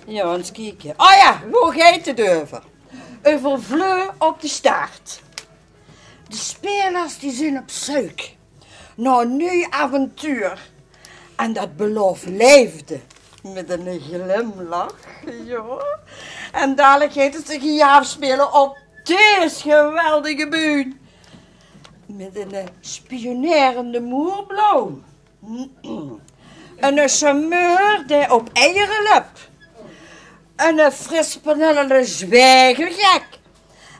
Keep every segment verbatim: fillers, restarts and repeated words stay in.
Ja, ens kieke. Oh ja, wo geit 't euver? Euver Vleu op de Staart. De spelers die zeen op zeuk nao ein nuuj avontuur. En det belaof leefde. Mit eine glimlach, ja. En dalik geit 't zich hie aafspeule op dees geweldige bühne. Mit eine spionerende moerbloum. Eine charmeur dae op eiere löp. Eine frispanellende zwijgelgek.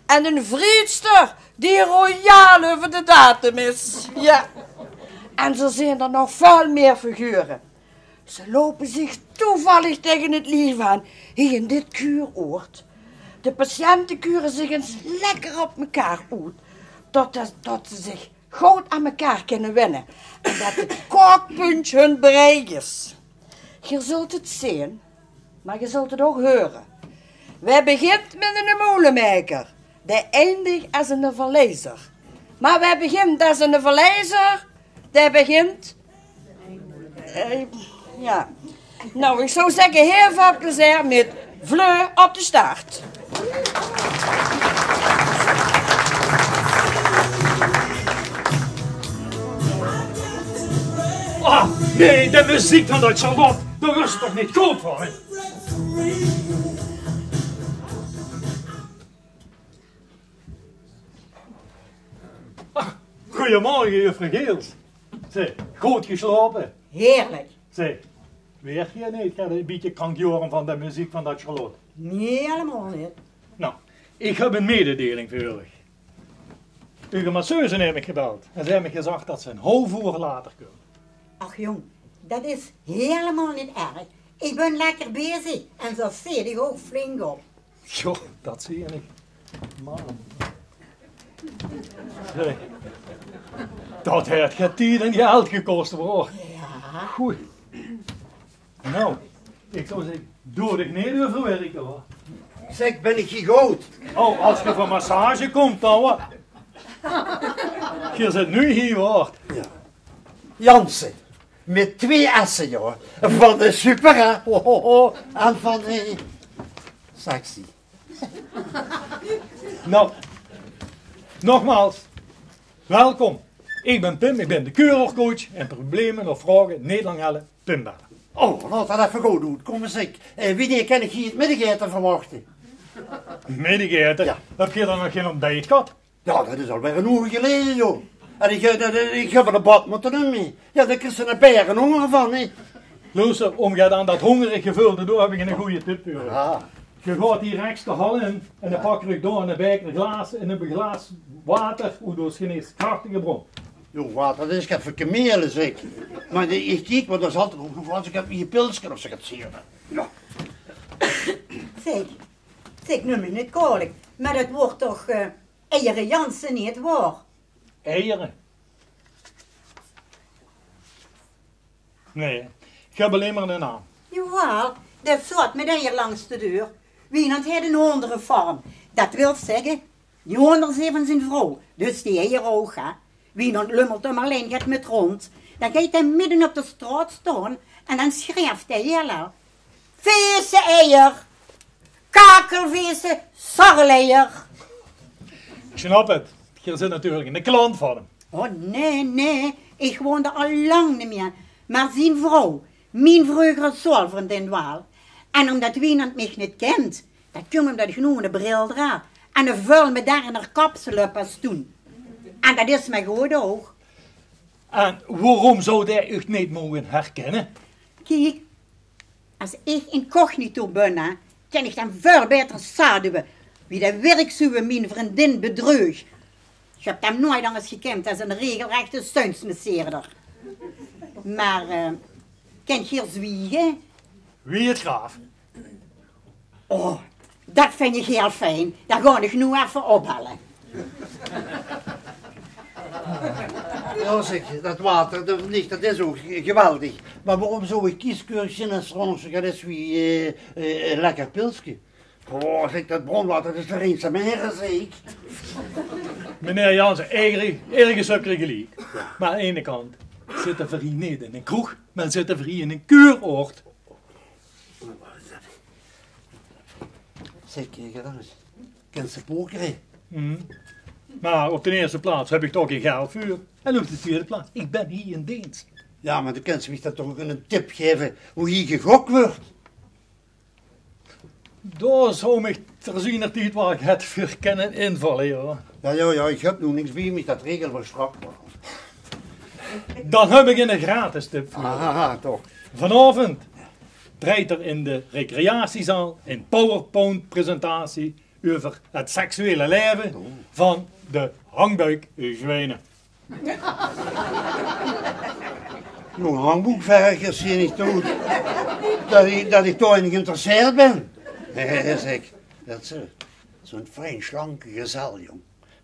En ein vrietster die royaal euver de datum is. Ja. En zo zeen d'r nog väöl mier figure. Ze loupe zich toevallig taenge 't lief aan, hie in dit kuuroord. De patiënte kure zich ens lekker op mekaar oet, tot, tot ze zich good aan mekaar kinne wenne en det 't kookpuntje hun bereik is. Geer zult 't zeen, mer geer zult 't ouch heure. Wae begint mit eine moelemaeker, dae eindigt es eine verliezer. Mer wae begint es eine verliezer, dae begint Eh, ja. Nou, ich zou zègke, hiel väöl plezeer mit Vleu op de Staart. Ah, nae, de meziek van dat Charlotte, dao is 't toch neet good veur, hè? Ah, gojemorge, juffrouw Geels. Zeg, good geslaope? Heerlijk. Zeg, waert geer neet ein bietje krankjoren van de meziek van dat Charlotte? Nae, hielemaol neet. Nou, ich höb ein mededeling veur uch. Uche masseuse haet mich gebeld en ze haet mich gezag dat ze ein haof oer later kump. Ach jóng, dat is hielemaol neet erg. Ich bön lekker bezig en ze zit ouch flink op. Jao, dat zeen ich. Man. Zeg, dat haet get tied en geld gekos, broor. Jao. Goei. Nou, ich zou zègke, doot uch neet euverwerke, huur. Zeg, bön ich hie good? Oh, es geer veur massage kómp, dan waal. Geer zit noe hie, huur. Jao. Jansen. Mit twee S'en, jao. Van de super, hè. Ho, ho, ho. En van de sexy. Nou, nogmaals, welkom. Ich bön Pim, ich bön de kuuroordcoach en probleme of vraoge, neet lang helle, Pim belle. Oh, laot dat effe good oetkomme, zeg. Eh, wienie kin ich hie 't middegaete verwachte? Middegaete? Jao. Höb geer dan nog gein ontbijt gehad? Jao, dat is alweer ein oer geleje, jao. En ich, eh, dat, eh, ich höb ein bad mótte numme. Jao, dao kriegs se eine berehónger van, hè. Loester, óm get aan dat hóngerig geveul te doon, höb ich eine gooje tip veur uch. Ah. Geer gaot hie rechs de hal in en dan pak geer uch dao eine beker glaas en ein glaas water oet ós geneeskrachtige bron. Jao, water, dat is get veur kemiele, zeg. Mer ich kiek, want dao zal toch ouch nog waal ins ein pilske of zo get zeen. Jao. Zeg, zeg, num mich neet kwalijk, mer dat waert toch, eh, Eiere Jansen neet, waor? Eiere? Nae, ich höb allein mer eine naam. Jawaal, dae zaot mit eier langs de deur. Wienand haet ein hoonderefarm. Dat wil zègke, die hoonders zeen van zien vrouw. Dus die eiere ouch, hè. Wienand lummelt d'r mer allein get mit rónd. Dan geit hae midden op de straot staon en dan sjrieft hae hiel hel: Veeseeier! Kakelveese, sarreleier. Ich snap 't. Geer zeet natuurlik eine klant van häöm. Oh, nae, nae. Ich woon d'r al lang neet mieë. Mer zien vrouw, mien vreugere zaolvrundin waal. En ómdat Wienand mich neet kint, dat kump ómdat ich noe eine bril draag en eine väöl moderner kapsel höb es toen. En dat is mer good ouch. En waorom zou dae uch neet moge herkinne? Kiek, es ich incognito bön, hè, kin ich 'm väöl baeter zaduwe wie dae Wirksuwe mien vrundin bedreug. Ich höb 'm noeats angers gekènd es eine regelrechte zuinsmasseerder. Mer, eh, kènt geer zwiege? Wie 't graaf. Oh, dat vinj ich hiel fijn. Dan gaon ich noe effe opbelle. Jao, zeg, dat water, dat, neet, dat is ouch geweldig. Mer waorom zou ich kieskeurig zeen es d'r ouch nog zoget is wie, eh, eh, ein lekker pilske? Oh, zeg, dat bronwater, dat is toch rein te smere, zeg. Meneer Jansen, ergens, ergens höb geer geliek. Jao. Mer aan de eine kant zitte veer hie neet in ein kroeg, mer zitte veer hie in ein kuuroord. Waat is dat? Zeg, eh, Gerdanus, kins se pokere? Hm. Maar op de eerste plaats heb ik toch geen geld voor. En op de tweede plaats, ik ben hier in dienst. Ja, maar dan kins se mich dan toch ouk 'ne tip gaeve wie hier gegok wuuert? Dao zou mich ter ziener tied waal get veur kinne invalle, ja. Ja, ja, ja, ich höb noe niks bie mich, dat regele v'r straks waal. Dan höb ich 'ne gratis tip veur dich. Aha, toch. Vanaovend drejt d'r in de recreatiezaal 'n PowerPoint-presentatie euver 't seksuele laeve van de hangbuikzwijne. Noe, hangboekverkers, zeen ich toe dat ich, dat ich dao in geïnteresseerd bin. Hè, zeg, dat is zo'n fijn slanke gezel, jóng.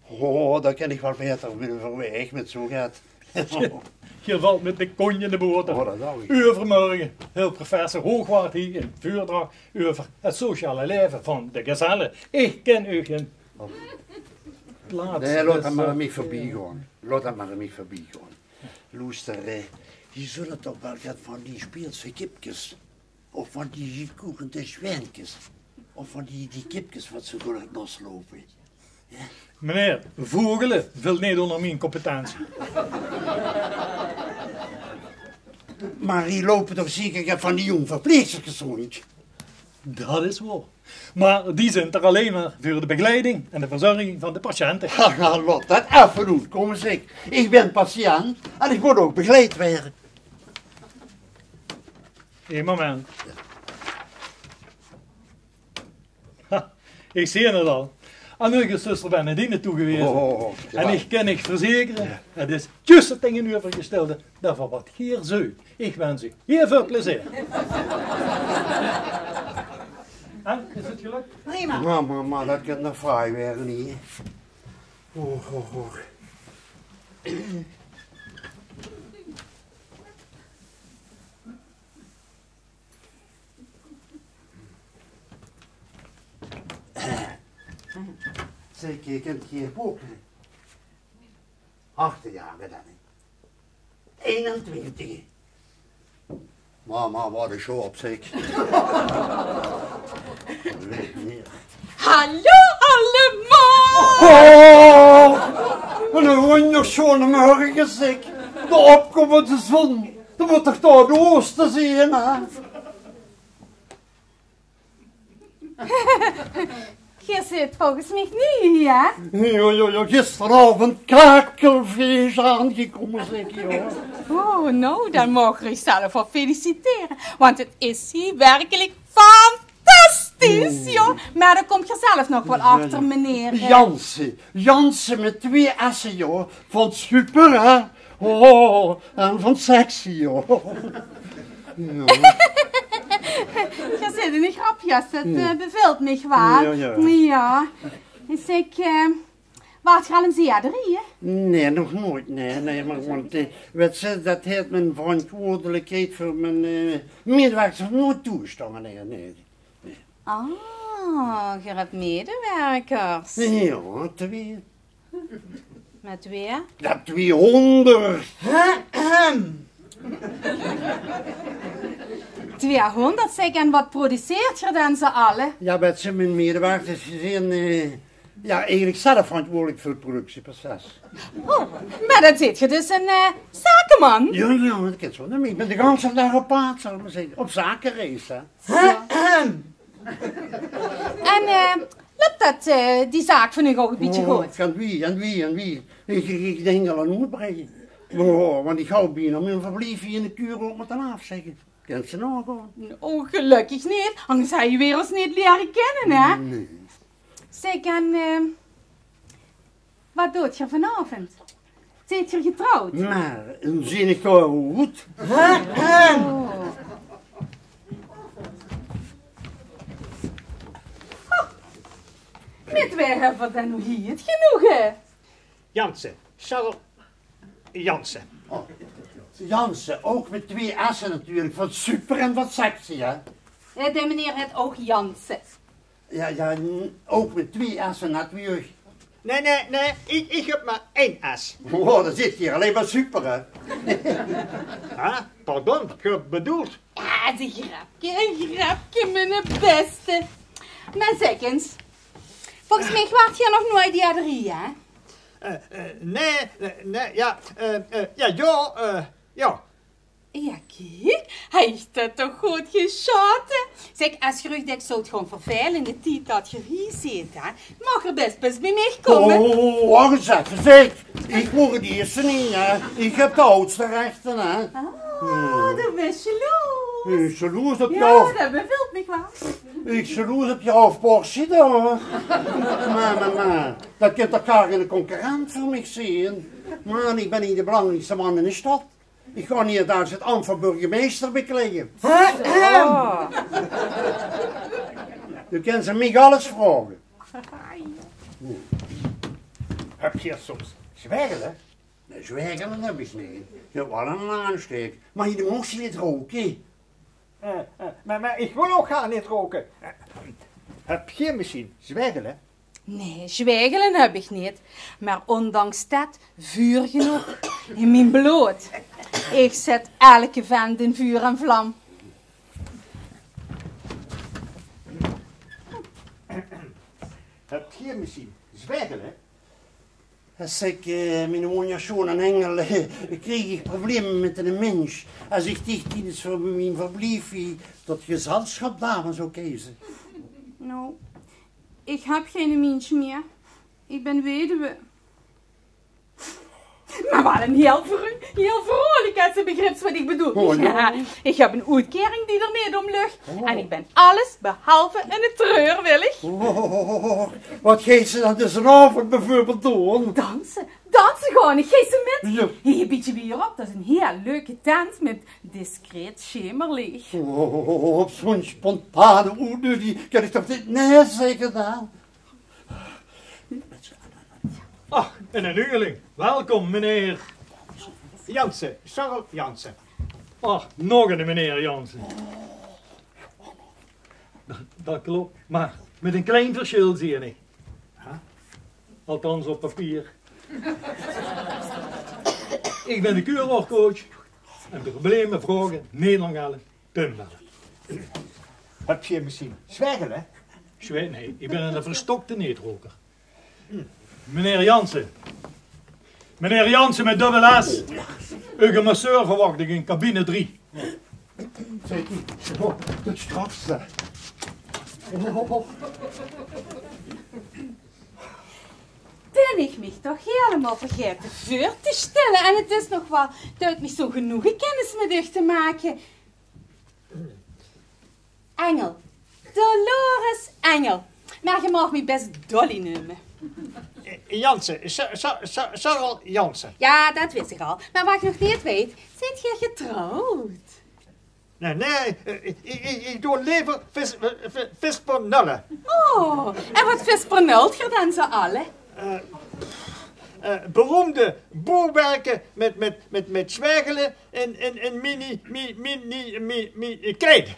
Oh, dao kin ich waal baeter mit euverweg mit zoe get. Geer valt mit de kónj in de boter. Oh, dat dach ich. Euvermorge hilt professor Hoogwaard hie 'n veurdrach euver 't sociale laeve van de gezelle. Ich kin uch 'n plaats... Nae, laot dat mer aan mich veurbie gaon. Laot dat mer aan mich veurbie gaon. Loester, eh, hie zulle toch waal get van die speelse kipkes, of van die gekoekende zwijnkes, of van die, die kipkes wat zoe good losloupe. Ja. Meneer, vogele vilt neet ónger mien competentie. Mer hie loupe toch zeker get van die jóng verpleegsterkes róndj? Dat is waor. Maar die zint d'r allein maar veur de begeleiding en de verzorging van de patiënte. Haha, laot dat effe oetkómme, zeg. Ich bin patiënt en ich mót ouch begeleid waere. Eén moment. Ha, ich zeen 't al. Aan uch is zuster Bernadine toegeweze. Oh, ja. En ich kin uch verzekere, 't is zjus 't tegenovergestelde daovaan wat geer zeut. Ich wins uch hieël väöl plezeer. Hè, is 't gelök? Prima. Mer, mer, mer, dat kin nog fraai waere hie. Och, och, och. Zeg, kint geer pokere? Achter jao, dan. Einentwintig. Mama, wat is op, zeg. Hallo allemaol! Oh, wat 'ne wónjersjoeane mörge, zeg. De opkómmende zon. Dat mót toch dao 't ooste zeen, hè? Geer zit volges mich neet hie, hè? Jao, jao, jao, gisteraovend kakelvees aangekómme, zeg, jao. Oh, nou, dan maag geer uch zelf waal feliciteren, want 't is hie werkelik fantastisch, jao. Mer dao kómp geer zelf nog waal achter, meneer, eh. Jansen, Jansen mit twee s'e, jao. Van super, hè? Oh, en van sexy, jao. Jao. Geer zit in de grap, jao, dat, eh, bevilt mich waal. Jao, jao. Jao. Is ik, eh, waart geer al ins eerder hie? Nae, nog noeit, nae, nae, mer want, eh, wèt se, dat haet mien verantwoordelikheid veur mien, eh, medewerkers nog noeit toegesjtange, nae, nae. Ah, geer höb medewerkers? Jao, twee. Mit wae? Jao, tweehóngerd. Tweehóngerd, zeg, en wat produceert geer dan z'n alle? Jao, wèt se, mien medewerkers zeen, eh, jao, eigelik zelf verantwoordelik veur 't productieproces. Oh, mer dan zeet geer dus 'ne, eh, zakeman? Jao, jao, dat kins se waal neume. Ich bön de ganse daag op paad, zal ich mer zègke. Op zakereis, hè. En, eh, löp dat, eh, die zaak van uch ouch e bietje good? Oh, en wie, en wie, en wie. Ich, ich, ich dink al aan oetbreie. Oh, want ich höb bienao mien verblief hie in de kuur ouch mótte aafzègke. Kins se naogaon. Oh, gelökkig neet. Angers hadde geer ós neet liere kinne, hè? Nae. Zeg, en, eh, wat doot geer vanaovend? Zeet geer getrouwd? Mer, en zeen ich dao oet? Oh. Mit wae höbbe v'r dan noe hie 't genoege? Jansen, Charles Jansen. Oh. Jansen, ouch mit twee s'e natuurlik, van super en van sexy, hè? Eh, de meneer heet ouch Jansen. Jao, jao, n-, ouch mit twee s'e natuurlik. Nae, nae, nae, ich, ich höb mer ein S. Oh, dan zit geer allein mer super, hè? Hè? Pardon, gebedoeld? Jao, 't is e grepke, e grepke, miene bèste. Mer zèk ins, volges mich waart geer nog noeit die drie, hè? Eh, eh, nae, eh, nae, jao, eh, eh, jao, jao, eh, jao. Jao, kiek, hae haet det toch good gesjaote. Zèk, es geer uch dèk zólt gaon vervaele in d'n tied det geer hie zeet, hè, maag geer bès, bès bie mich kómme. Oh, wach ins effe, zèk. Ich waor 't ierste neet, hè. Ich höb de aadste rechte, hè. Ah, doe bès jaloers. Ich jaloers op dich. Jao, det bevèlt mich waal. Ich jaloers op dich, Porsche, dan. Mer, mer, mer, det kint toch gaar geine concurrent veur mich zeen. Man, ich bön hie de belangriekste man in de stad. Ich gaon hie dao 't ambt van burgemeister bekleie. Doe kins aan mich alles vraoge. Höb geer soms zwaegele? Nae, zwaegele höb ich neet. Ich höb waal eine aanstaeker. Mer doe moogs neet rouke. Eh, eh, mer, mer ich wil ouch gaar neet rouke. Eh, höb geer mesjien zwaegele? Nae, zwaegele höb ich neet. Mer óndanks det vuur genóg in mien blood. Ich zèt eder vent in vuur en vlam. Höb geer mesjien zwaegele? Es ich, eh, mien wonjersjoon Engel, eh, krieg ich probleme mit eine mins. Es ich dich tiedes mien verblief hie tot gezelsjap dame zou keze. Nou, ich höb geine mins mieë. Ich bön weduwe. Mer waal ein hieël vro-, hieël vrolik, es se begrips waat ich bedoel. Oh, jao. Jao, ich höb ein oetkering die d'r neet óm lög. Oh. En ich bön alles behalve in de treur, wil ich. Oh, waat geis se dan dezen aovend bieveurbeeld doon? Danse. Danse gaon ich. Geis se mit? Jao. Hie, bietje wiejer op. Det is ein hieël leuke tent mit discreet schemerleech. Oh, op zo'n spontane oetneudiging kin ich toch neet nae zègke, hè? Ach, eine nuueling. Welkom, meneer Jansen. Charles Jansen. Ach, nog eine meneer Jansen. Det klop, mer mit ein klein versjil, zeen ich. Althans op papier. Ich bön de kuuroorcoach. En bie probleme, vraoge, neet lang hale, Pim belle. Höb geer mesjien zwaegele? Zwae-, nae, ich bön eine verstokte neetroker. Meneer Jansen. Meneer Jansen mit dubbel S. Uche masseur verwach ich in cabine drie. Zèk, oh, det straks, hè. Oh. Bön ich mich toch hielemaol vergaete veur te sjtèlle. En 't is nog waal det 't mich zo'n genoege kennis mit uch te make. Engel. Dolores Engel. Mer geer maag mich bès Dolly neume. Eh, Jansen, Sja-, Sja-, Sja-, Charles Jansen. Jao, det wis ich al. Mer waat ich nog neet weit, zeet geer getrouwd? Nae, nae, eh, ich, ich, ich doon leever vis-, vi-, vi-, vispernulle. Oh, en waat vispernuilt geer dan zoe alle? Eh, eh, beroemde boewerke mit, mit, mit, mit zwaegele in, in, in mini, mi-, mini, mi-, mi-, kleid.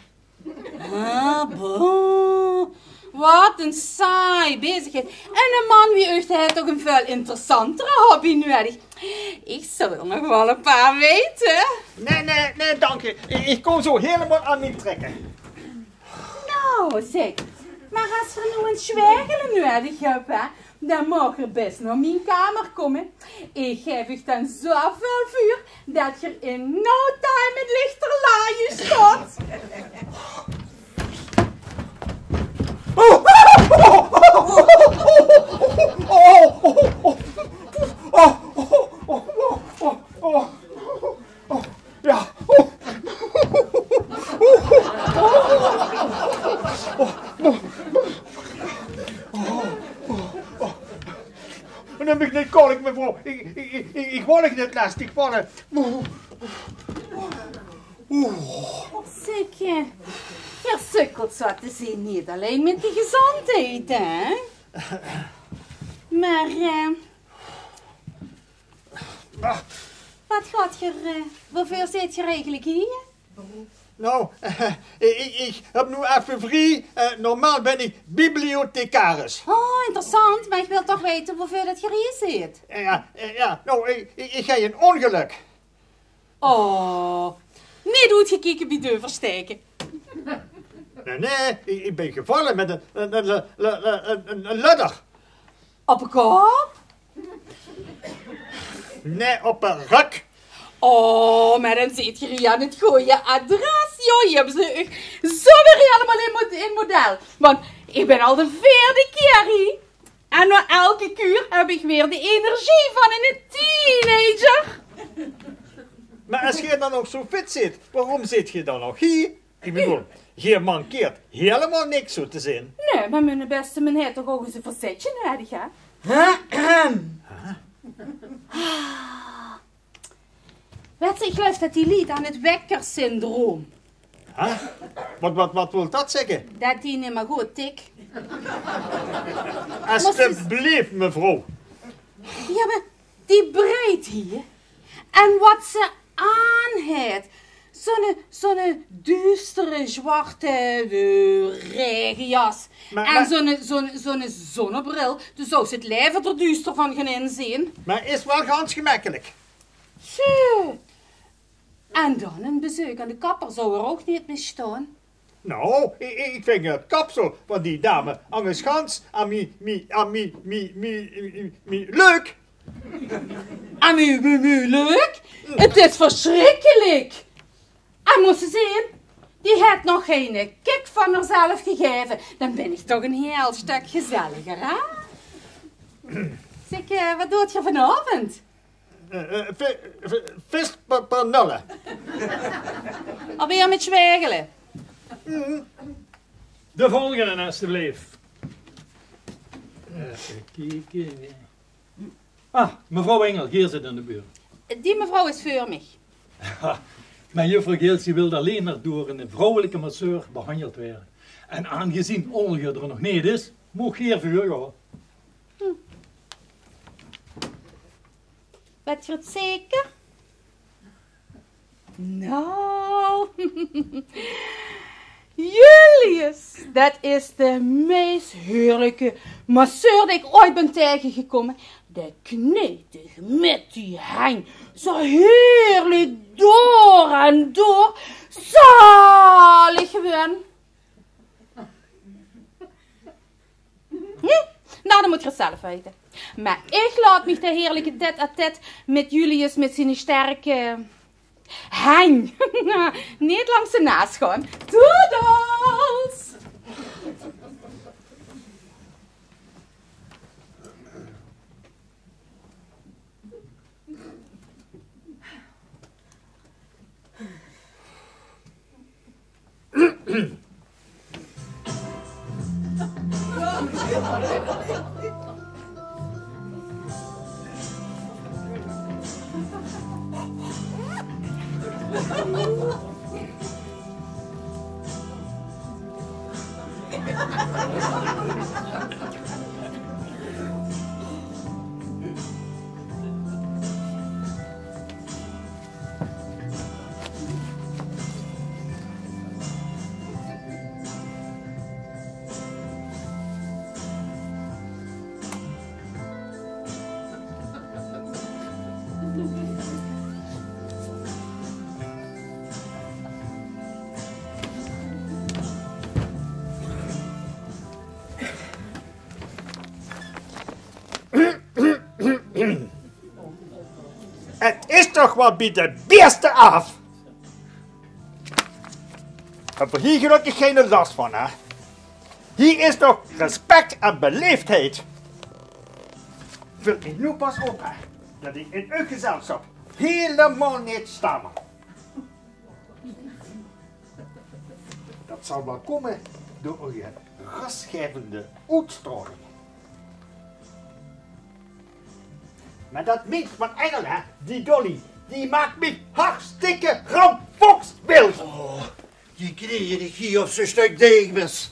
Ah, bon. Waat ein saai bezigheid. En eine man wie uch haet toch ein väöl interessantere hobby nudig. Ich zou d'r nog waal ein paar weite. Nae, nae, nae, dank uch. Ich, ich kóm zoe hielemaol aan mien trèkke. Nou, zèk, mer es geer noe ein zwaegele nudig höb, hè, dan maag geer bès nao mien kamer kómme. Ich gaef uch dan zoeväöl vuur det geer in no time in lichterlaaie sjtaot. Oh, jao. Oh. Num mich neet kwaolik, mevrouw. Ich, ich, ich, ich, ich wol uch neet lestig valle. Oeh. Zèk, geer sukkelt zoe te zeen neet allein mit de gezóndheid, hè? Mer, eh, waat gaot geer, eh, woeveur zeet geer eigelik hie? Nou, ich, ich, ich höb noe effe vrie. Eh, normaal bön ich bibliothecaris. Oh, interessant, mer ich wil toch weite woeveur det geer hie zeet. Eh, jao, eh, jao, nou, ich, ich, ich haw ein óngelök. Oh, neet oetgekeke bie deur verstaeke. Nae, nae, ich, ich bön gevalle mit ein, ein, ein, ein, ein, ein ladder. Op de kop? Nae, op de rök. Oh, mer dan zeet geer hie aan 't gooje adres, joh. Hie höbbe ze uch zoeë weer hielemaol in mod-, in model. Want ich bön al de veerde kier hie. En nao elke kuur höb ich weer de energie van eine teenager. Mer es geer dan nog zoeë fit zeet, waorom zeet geer dan nog hie? Ich bedoel, geer mankeert hielemaol niks, zoeë te zeen. Nae, mer miene bèste, me haet toch ouch ins ein verzètje nudig, hè? Wèts se, ich geluif det die liet aan 't wekkersyndroom. Hè? Waat, waat, waat wilt det zègke? Det die neet mieë good tik. Estebleef, mevrouw. Jao, mer die breid hie. En waat ze aan haet. Zoeë'n, zoeë'n duustere zwarte, eh, raegejas. Mer, en mer zoeë'n, zoeë'n, zoeë'n zonnebril. Dus zouws se 't laeve d'r duuster van gaon inzeen. Mer is waal gans gemekkelik. Zo. En dan ein bezeuk aan de kapper zou 'r ouch neet misstaon. Nou, ich, ich, ich vinj 't kapsel van die dame angers gans aan mie, mie, aan mie, mie, mie, mie, mie leuk. Aan mie, mie, mie leuk? 't Is versjrikkelik. En mós se zeen, die haet nog geine kik van häörzelf gegaeve. Dan bön ich toch ein hieël stök gezelliger, hè? Zèk, eh, waat doot geer vanaovend? Eh, eh, vi-, vi-, vis pa-, panelle. Alweer mit zwergele. De volgende, estebleef. Effe kieke. Ah, mevrouw Engel, geer zeet aan de beurt. Die mevrouw is veur mich. Ha, mer juffrouw Geels, die wilt allein mer door eine vrouwelike masseur behanjeld waere. En aangezeen Olga d'r nog neet is, maag geer veur gaon. Hm. Wèt geer 't zeker? Nou, Julius, det is de meis heerlike masseur dae ich ooit bön taengegekómme. Dae kneet dich mit die henj zo heerlik door en door. Zalig gewoon. Hm? Nou, det mót geer zelf weite. Mer ich laot mich de heerlike tête-à-tête mit Julius mit ziene sterke henj neet langs de naas gaon. Toedels! Het is toch waal bie de beeste aaf. Höbbe v'r hie gelökkig geine las van, hè? Hie is toch respek en beleefdheid. Vilt mich noe pas op, hè, det ich in eur gezelsjap hielemaol neet stamer. Det zal waal kómme door eur rösgevende oetstraoling. Mer det minsj van Engel, hè, die Dolly, die maak mich hartstikke ramfoks wild. Oh, die knieje, die gie op ze stök deeg mis.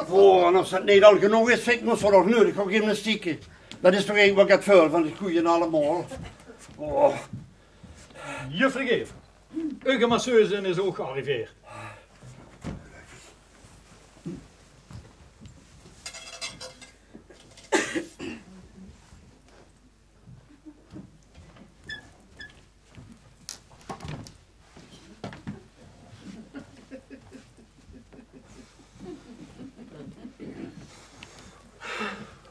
Oh, en as det neet al genóg is, vinj ich, mós ze nog neudig veur gymnastieke. Det is toch eigelik waal 't veul van 't goeie allemaol. Oh. Juffrouw Gever, eure masseuse is ouch gearriveerd.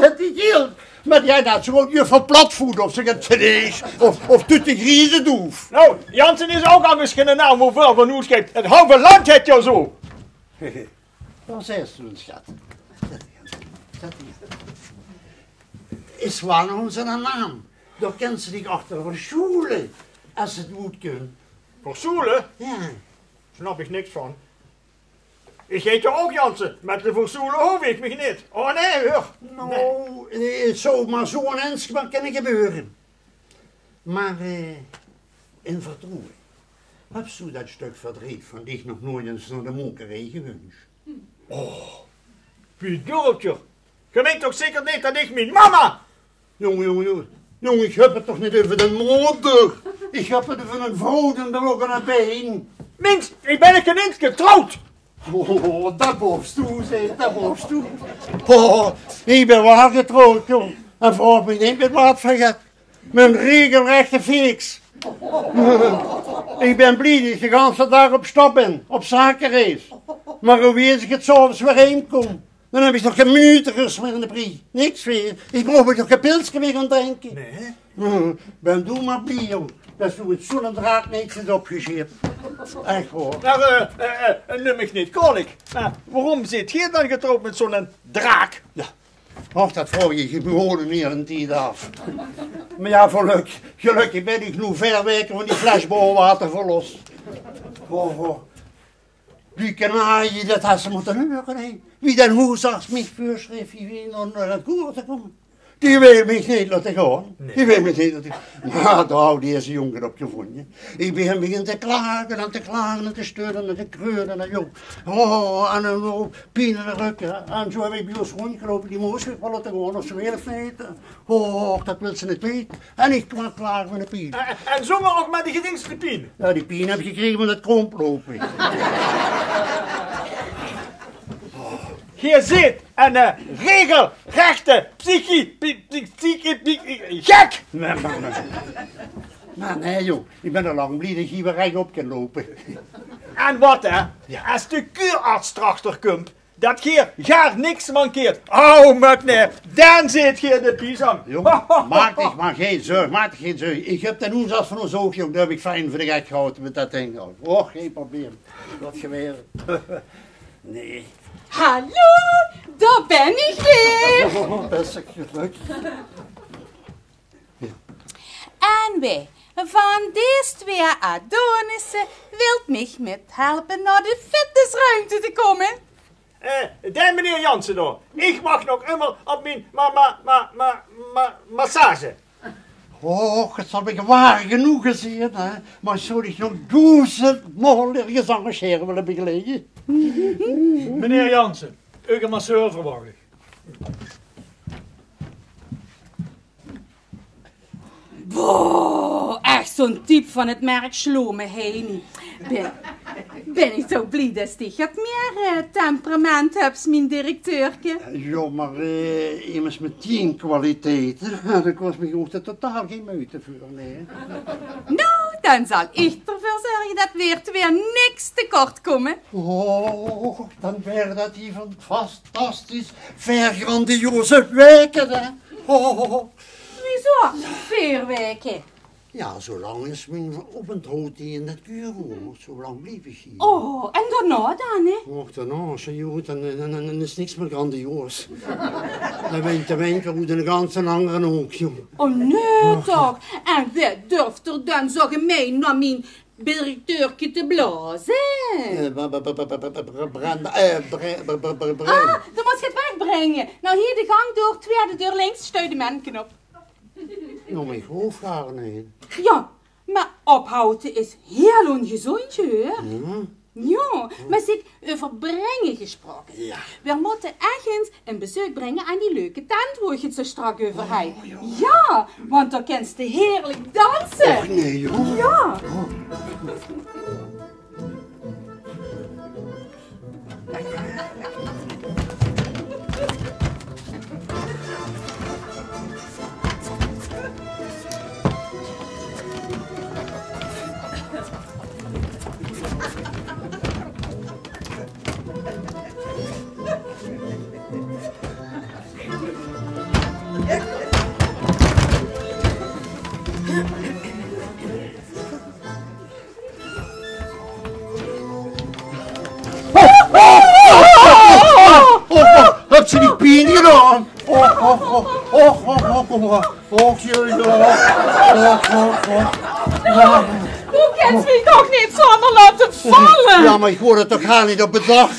Hèt die geeld. Mer die haet zoe good juffrouw Platvoet of zoe get Chinees of, of Toet de Grieze Doef. Nou, Jansen is ouch angers geine naam, wo väöl van oes geit. 't Halve land hèt die zoe. Wat zaes doe, sjat? Zèt die aan. Zèt die aan. Is waal nog ins 'ne naam. Dao kins se dich achter versjoele, es 't good kump. Versjoele? Jao. Snap ich niks van. Ich heet toch ouch Jansen, mit de versjoele hoof ich mich neet. O nae, huur. Nou, eh, 't zou mer zoe ins kinne gebeure. Mer, eh, in vertroewe. Höbs doe dat stök verdreet van dich nog noeits ins nao de mokerij gewunsj? O, wie durf geer? Geer meint toch zeker neet dat ich mien mama... Jóng, jóng, jóng. Jóng, ich höb 't toch neet euver de moder. Ich höb 't euver 'n vrouw die d'r ouch aan 't bein. Mins, ich bön neet getrouwd. O, dat bös doe, zèk, dat bös doe. O, ich bön waal getrouwd, jóng. En vraog mich neet mit waat veur get. Mit 'n regelrechte feeks. Ich bön blie dat ich de ganse daag op stap bön, op zakereis. Mer wie es ich 's aoves weer heim kóm, dan höb ich toch gein minuut rös mier in de brie. Niks mier. Ich bróch mich toch gein pilske mier gaon drinke. Nae. Hm, bön doe mer blie, jóng, dat doe mit zoe'n draak niks höbs opgesjeep. Ech waor. Mer, eh, eh, eh, num mich neet kwaolik. Mer waorom zeet geer dan getrouwd mit zoe'n draak? Jao. Och, dat vraog ich mich ouch neet mier in tied aaf. Mer jao, gelök, gelökkig bön ich noe veer waeke van die fles bouwwater verlos. Oh, oh. Die kanarie, dat haw ze mótte hure, hè. Wie d'n hoesarts mich veursjreef hie nao, nao 't koer te kómme. Die wil mich neet laote gaon. Nae. Die wil mich neet laote gaon. Mer dao haw deze jóng 't op gevónje. Ich begin, begin te klage en te klage en te steune en te kreune en jóng. Oh, en dan ouch pien in de rök, hè. En zo höb ich bie ós róndjgeloupe, die mós mich waal laote gaon, of ze wil of neet. Och, dat wil ze neet weite. En ich klaag, klaag van de pien. En, en zónger ouch mer de geringste pien? Jao, die pien höb ich gekrege van dat krómploupe. Geer zeet 'ne, eh, regelrechte psychi-, pi-, pi-, psychi-, pi-, gek! Mer, mer, mer. Mer nae, jóng, ich bön al lang blie dat ich hie weer rechop kin loupe. En wat, hè? Jao. Es de kuurarts d'rachter kump dat geer gaar niks mankeert, au, mer nae, dan zeet geer de piesang. Jóng, maak dich mer gein zörg, maak dich gein zörg. Ich höb den hoesarts van ós ouch, jóng, dae höb ich fijn veur de gek gehaoje mit dat dink. Och, gein probleem. Dat geweer. Nae. Hallo, dao bön ich weer. Oh, bèste gelök. En wae van dees twee Adonisse wilt mich mithelpe nao de fitnessruimte te kómme? Eh, dae meneer Jansen dao. Ich wach nog ummer op mien ma-, ma-, ma-, ma-, ma-, massage. Och, 't zal mich waor genóg zeen, hè. Mer zou ich nog doezend maol örges angers haer wille begeleie. Meneer Jansen, eur masseur verwach ich. Boah, ech zoe'n type van 't merk Sjlome Heini. Bön, bön ich toch blie dat ich get mieë, eh, temperament höb, mien directeurke. Jao, mer, eh, emes mit tien kwaliteite, dao kós mich ouch totaal gein meujte veur, nae. Noe, dan zal ich d'rveur zörge dat veer twee niks te kort kómme. Oh, dan waere dat hie fantastisch, veer grandioze waeke, hè. Oh. Wieso? Veer waeke? Jao, zoe lang is mien openthoud hie in dat kuurhoes. Zoe lang blief ich hie. Oh, en daonao dan, hè? Och, daonao, zèk, jao, dan, dan, dan, dan is niks mieë grandioos. Dan bön ich te winke oet 'ne ganse angere hook, jóng. Oh, nae, toch? En wae durf d'r dan zoe gemein nao mien directeurke te blaoze? Eh, Bre-, Bre-, Bre-, Bre-, Brenda, eh, Bre-, Bre-, Bre-, Bre-, Bre-. Ah, dan mós se 't wegbrenge. Noe, hie de gank door, twiede deur links, sjtuif de menke op. Noe, mien hoofd gaar neet. Jao, mer ophoute is hiel óngezóndj, huur. Jao? Jao, mer zèk, euver brenge gesproke. Jao. Veer mótte ech ins e bezeuk brenge aan die leuke tent wo ich 't zoe sjtrak euver haw. Oh, jao. Jao, want dao kins se hierlik danse. Och, nae, jóng. Jao. Oh. Oh, oh, oh, höbs se dich pien gedaon? Och, och, och, jao, jao. Och, och, och. Doe kins mich toch neet zomer laote valle? Jao, mer ich haw d'r toch gaar neet op bedach.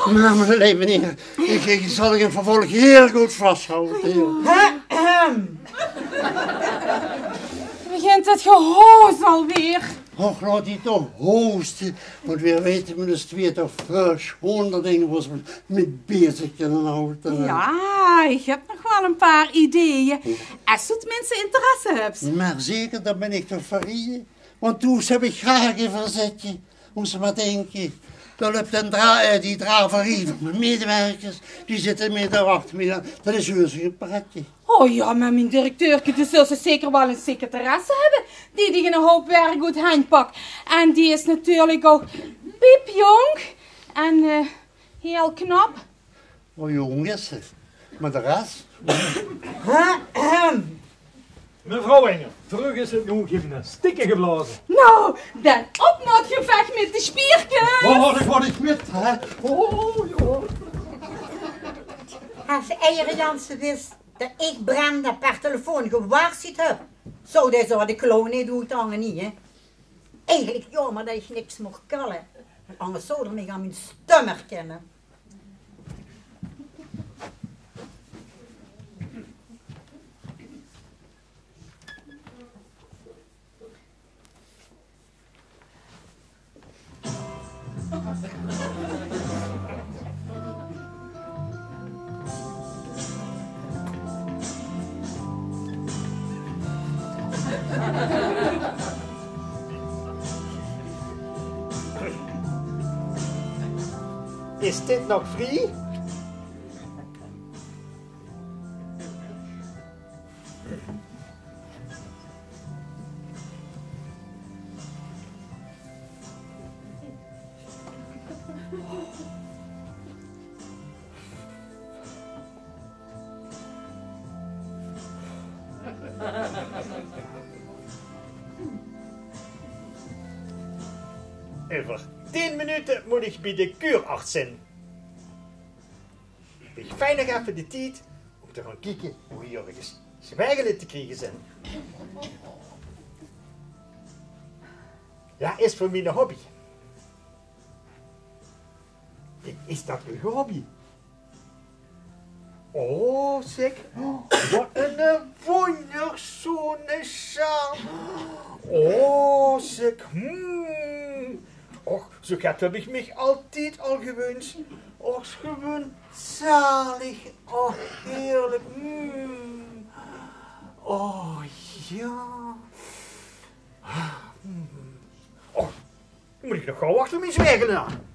Mer, mer, leef meneer, ich, ich zal dich in 't vervolg hiel good vashawwe, hè. Begint 't gehoos alweer? Och, laot die toch hoste, want veer weite mit ós twee toch väöl sjoonder dinger wo v'r ós mit bezig kinne haoje. Jao, ich höb nog waal e paar ideeë. Es se tenminste interesse höbs. Mer zeker, dao bön ich toch veur hie. Want thoes höb ich gaar gein verzètje. Mós se mer dinke. Dao löp den dra-, eh, die draverie van mien medewerkers. Die zitte mich te wachte. Mer jao, dat is heusch gein pretje. Oh jao, mer mien directeurke, doe zöls zeker waal ein secretaresse höbbe die dich ein houp werk oet de henj pak. En die is natuurlik ouch piepjónk en, eh, hiel knap. Oh, jónk is ze. Mer de res? Mevrouw Engel, veur uch is 't noe gymnastieke geblaoze. Noe, dan op nao 't gevech mit de spierkes. Oh, dat gaon ich mit, hè. Oh, jao. Es Eier Jansen wis dat ich Brenda per telefoon gewaarsjuwd höb, zou dae zoe de klauw neet oethange, hè. Eigelik jaomer dat ich niks moch kalle, want angers zou d'r mich aan mien stum herkinne. Is dit nog vrie? Euver tieën minute mót ich bie de kuurarts zeen. Ich fijn nog effe de tied óm te gaon kieke wie örges zwergele te kriege zeen. Jao, is veur mich ein hobby. Is det ein hobby? Oh, zèk. Waat ein wóndersjoon sjaal. Oh, zèk. Hmm. Och, zoe get höb ich mich altied al gewuns. Och, gewoon zalig. Och, heerlik. Hmm. Oh, jao. Hmm. Och, mót ich nog gaw achter mien zwergele aan.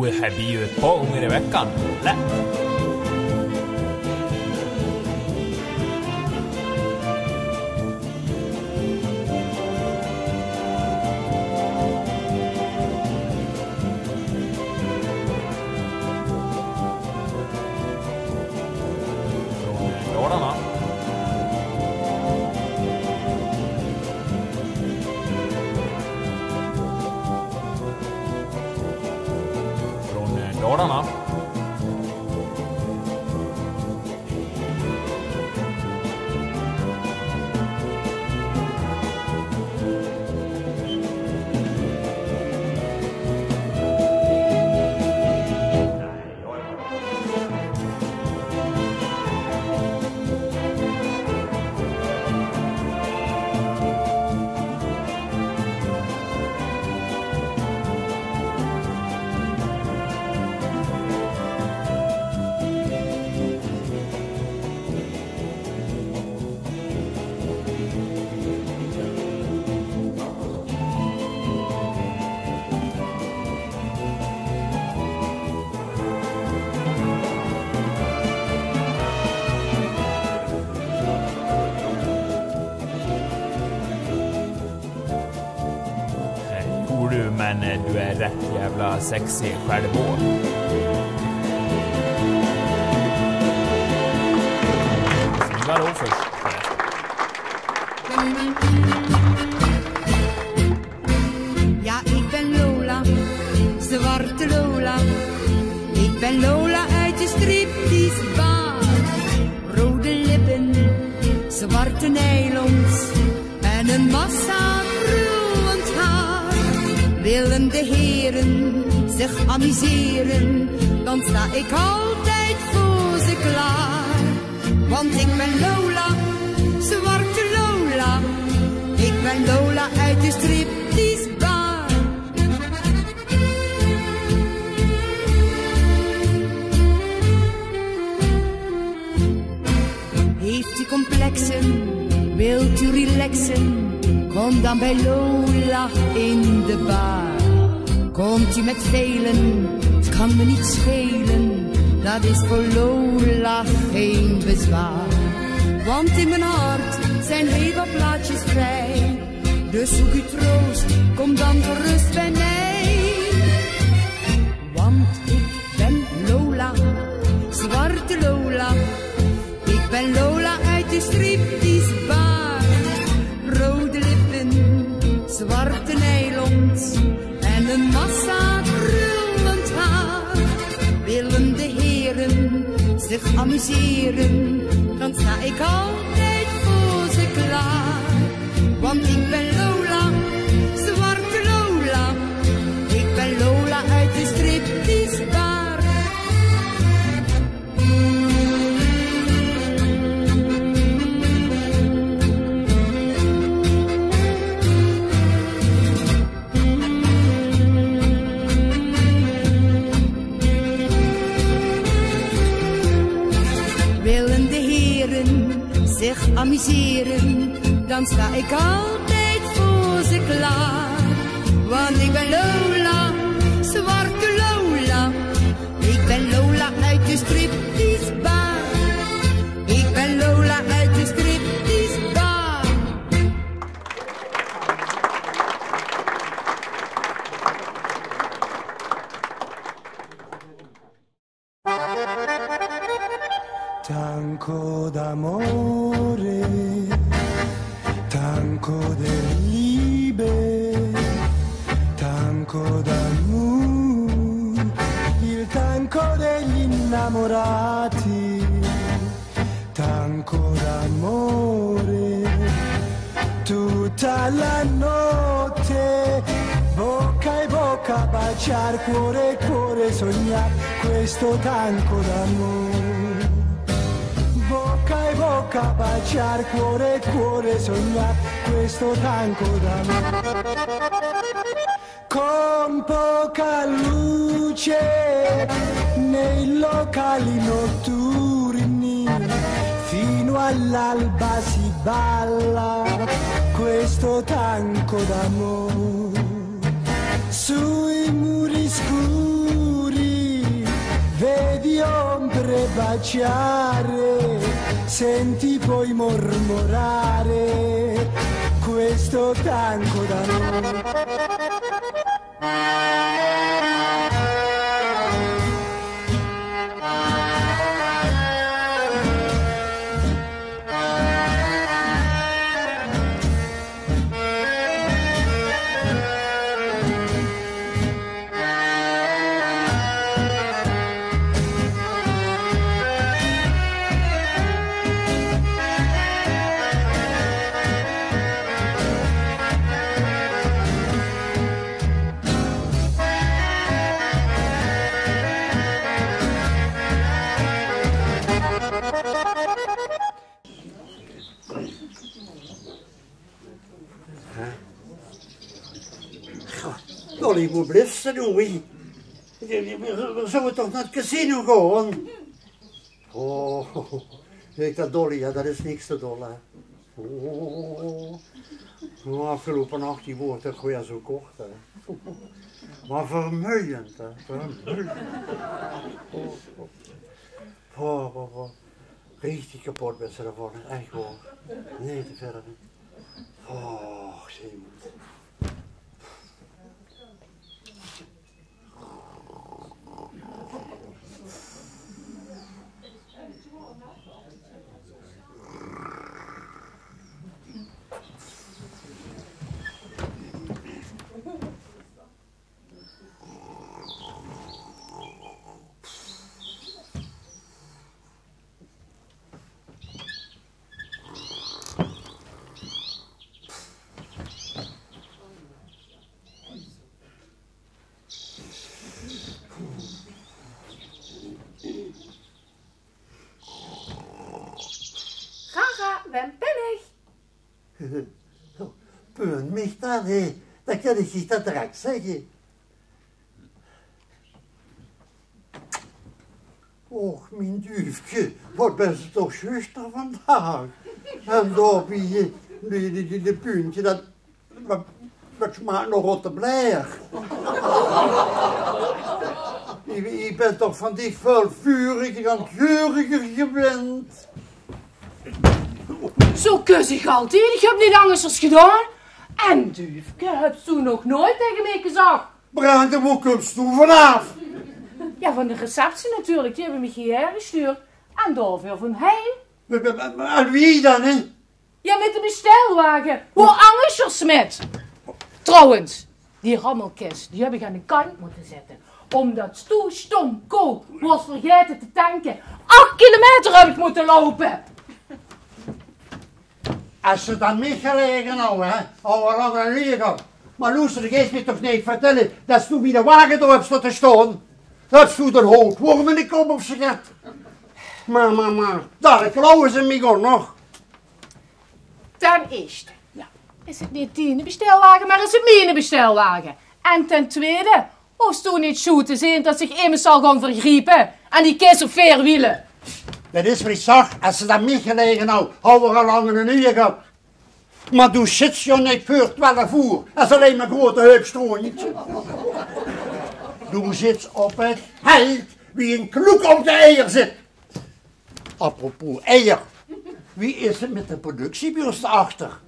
Joe, höb ich 't på ónger de wekka. Lett. Från Dalarna. Från Dalarna. Hey, Ole, men, eh, du er rett jævla sexy sjølv òg. Snygga da først, forresten. Ja, ik ben Lola, zwarte Lola. Ik ben Lola uit de stripteasebar. Rode lippen, zwarte nylons en een massa krullend haar. Willen de heren zich amuseren, dan sta ik altijd voor ze klaar. Want ik ben Lola, zwarte Lola. Ik ben Lola uit de stripteasebar. Heeft u complexen, wilt u relaxen? Kom dan bij Lola in de bar. Komt u met velen, het kan me niet schelen. Dat is voor Lola geen bezwaar. Want in mijn hart En heel wat plaatjes vrij. Dus zoek uw troost, kom dan gerust bij mij. Want ik ben Lola, zwarte Lola. Ik ben Lola uit de stripteasebar. Rode lippen, zwarte nylons en een massa krullend haar. Willen de heren zich amuseren, dan sta ik altijd voor ze klaar. Want ik ben Lola, zwarte Lola. Ik ben Lola uit de stripteasebar. Willen de heren zich amuseren, dan sta ik altijd voor ze klaar. Want ik ben Lola, zwarte Lola. Ik ben Lola uit de stripteasebar. Ik ben Lola uit de stripteasebar. Tango d'amore, tango de Liebe, tango d'amour, il tango degli innamorati, tango d'amore. Tutta la notte, bocca e bocca baciar, cuore e cuore sognar, questo tango d'amor. Bocca e bocca baciar, cuore e cuore sognar, questo tango d'amor. Con poca luce nei locali notturni, fino all'alba si balla questo tango d'amor. Sui muri scuri vedi ombre baciare, senti poi mormorare questo tango d'amor. Goh, Dolly, wo bliefs se noe? Veer, veer, veer zouwe toch nao 't casino gaon? Oh, ich dach, Dolly, jao, det is niks te dolle. Oh, oh, aafgeloupe nach, die woort toch weer zo kort, hè. Mer vermeuiend, hè, vermeuiend. Oh, oh. Oh, oh, oh. Richtig kepot bès se d'rvan, hè, ech waor. Nae, te verre neet. Oh, zeemoed. Gaga, wem bön ich? Bön mich det, hè? Dan kan ich dich det direk zègke. Och, mien duufke, waat bès se toch sjuuster vandaag. En daobie, die, die, die, die puntje, det, det, det sjmaak nao rotte blaer. Ich, ich bön toch van dich väöl vuriger en geuriger gewend. Zo kus ich altied, ich höb neet angers gedaon. En Duufke, höbs doe nog noeit taenge mich gezag? Brenda, wo kums doe vanaaf? Jao, van de receptie natuurlik, die höbbe mich hiehaer gesjtuurd. En daoveur van Hein. Mer, mer, mer, en wie dan, hè? Jao, mit de besjtelwage. Wo angers mit? Trouwens, die rammelkis, die höb ich aan de kantj mótte zitte. Ómdats doe sjtóm kook waors vergaete te tanke. Ach kilometer höb ich mótte loupe. Es 't aan mich gelaege hou, hè, hou v'r al lang 'ne nuuje gehad. Mer loester, doe geis mich toch neet vertèlle dats doe bie de wage dao höbs staon te sjtaon. Dats doe d'n houtwurm in de kop höbs gehad. Mer, mer, mer, dao klauwe ze mich ouch nog. Ten ieësjte, jao, is 't neet diene besjtelwage, mer is 't miene besjtelwage. En ten twiede, hoofs doe neet sjoe te zeen dats ich mich zal gaon vergriepe aan die kis op veer wiele. Det is waat ich zag, es 't aan mich gelaege hou, hou v'r al lang 'ne nuuje gehad. Mer doe zits hie neet veur twelf oer, es allein mer groeate heup sjtroe. Doe zits op 't veld wie 'n kloek op de eier zit. Apropos eier, wie is 't mit de productie bie ós achter?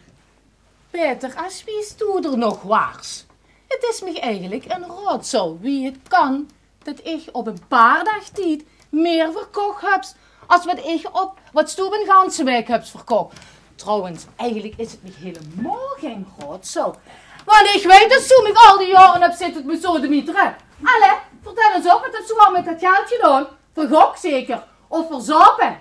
Peter, es wies doe d'r nog waars. 't Is mich eigelik 'n raodsel wie 't kan det ich op 'n paar daag tied mieër verkoch höb es waat ich op, waat doe op 'n ganse waek höbs verkoch. Trouwens, eigelik is 't mich hielemaol gein raodsel. Want ich weit det doe mich al die jaore höbs zitte besodemietere. Allee, vertèl ins op, waat höbs doe al mit det geld gedaon? Vergok zeker? Of verzaope?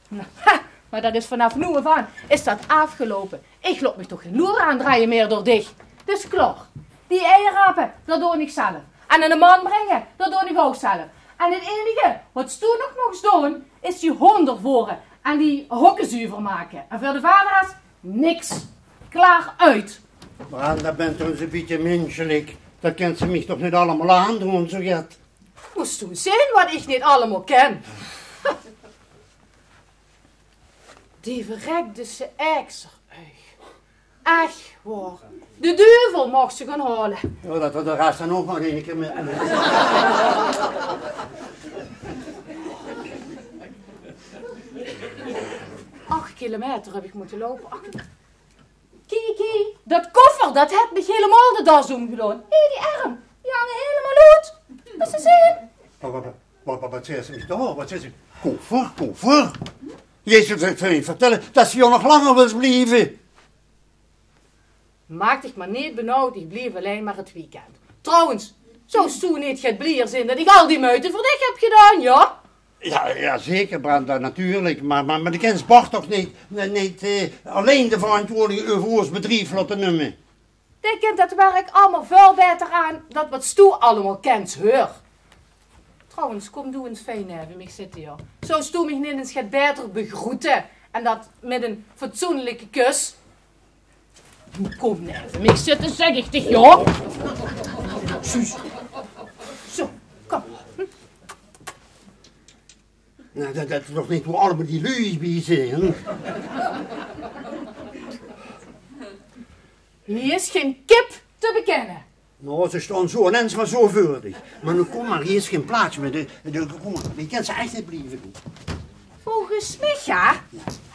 Nou, ha, mer det is vanaaf noe aaf aan is det aafgeloupe. Ich laot mich toch gein loer aandraaje mieër door dich. Dus klaor. Die eier rape, det doon ich zelf. En aan de man bringe, det doon ich ouch zelf. En 't einige waat doe nog moogs doon, is die hoonder vore en die hokke zuver make. En veur de vader is niks. Klaor oet. Mer dan bent doe ins e bietje minselik. Det kènt ze mich toch neet allemaol aandoon, zoget. Mós doe zeen waat ich neet allemaol kèn. Die verrekde Sjaekser, ech. Ech waor. De duvel moch ze gaon haole. Jao, det v'r de res dan ouch nog eine kieër mit. Ach kilometer höb ich mótte loupe. Ach. Kie, kie, det koffer, det haet mich hielemaol de das ómgedaon. Hé, die erm, die hange hielemaol oet. Mós se zeen. Wa, wa, wa, wa, wa, waat zaes se mich dao? Waat zaes se? Koffer, koffer? Jezus, ich wil dich vertèlle dats se hie nog langer wils blieve. Maak dich mer neet benauwd, ich blief allein mer 't weekend. Trouwens, zous doe neet get bliejer zeen det ich al die meujte veur dich höb gedaon, jao? Jao, jao, zeker, Brenda, natuurlik. Mer, mer, mer de kèns Bart toch neet, neet, neet, eh, allein de verantwoordelik euver ós bedrief laote numme? Dae kènt det werk allemaol väöl baeter aan dan waat doe allemaol kèns, heur. Trouwens, kóm doe ins fijn neve mich zitte, jao. Zous doe mich neet ins get baeter begroete en det mit ein fatsoenlike kus? Kóm neve mich zitte, zèk ich dich, jao. Zjus. Zo, kóm. Nou, det, det is toch neet wo allemaol die luuj bie zeen. Hie is gein kip te bekènne. Nou, ze sjtaon zo inens mer zo veur dich. Mer noe kóm mer, hie is gein plaats mieër. De, de, kóm mer, hie kèns se ech neet blieve. Volges mich, jao,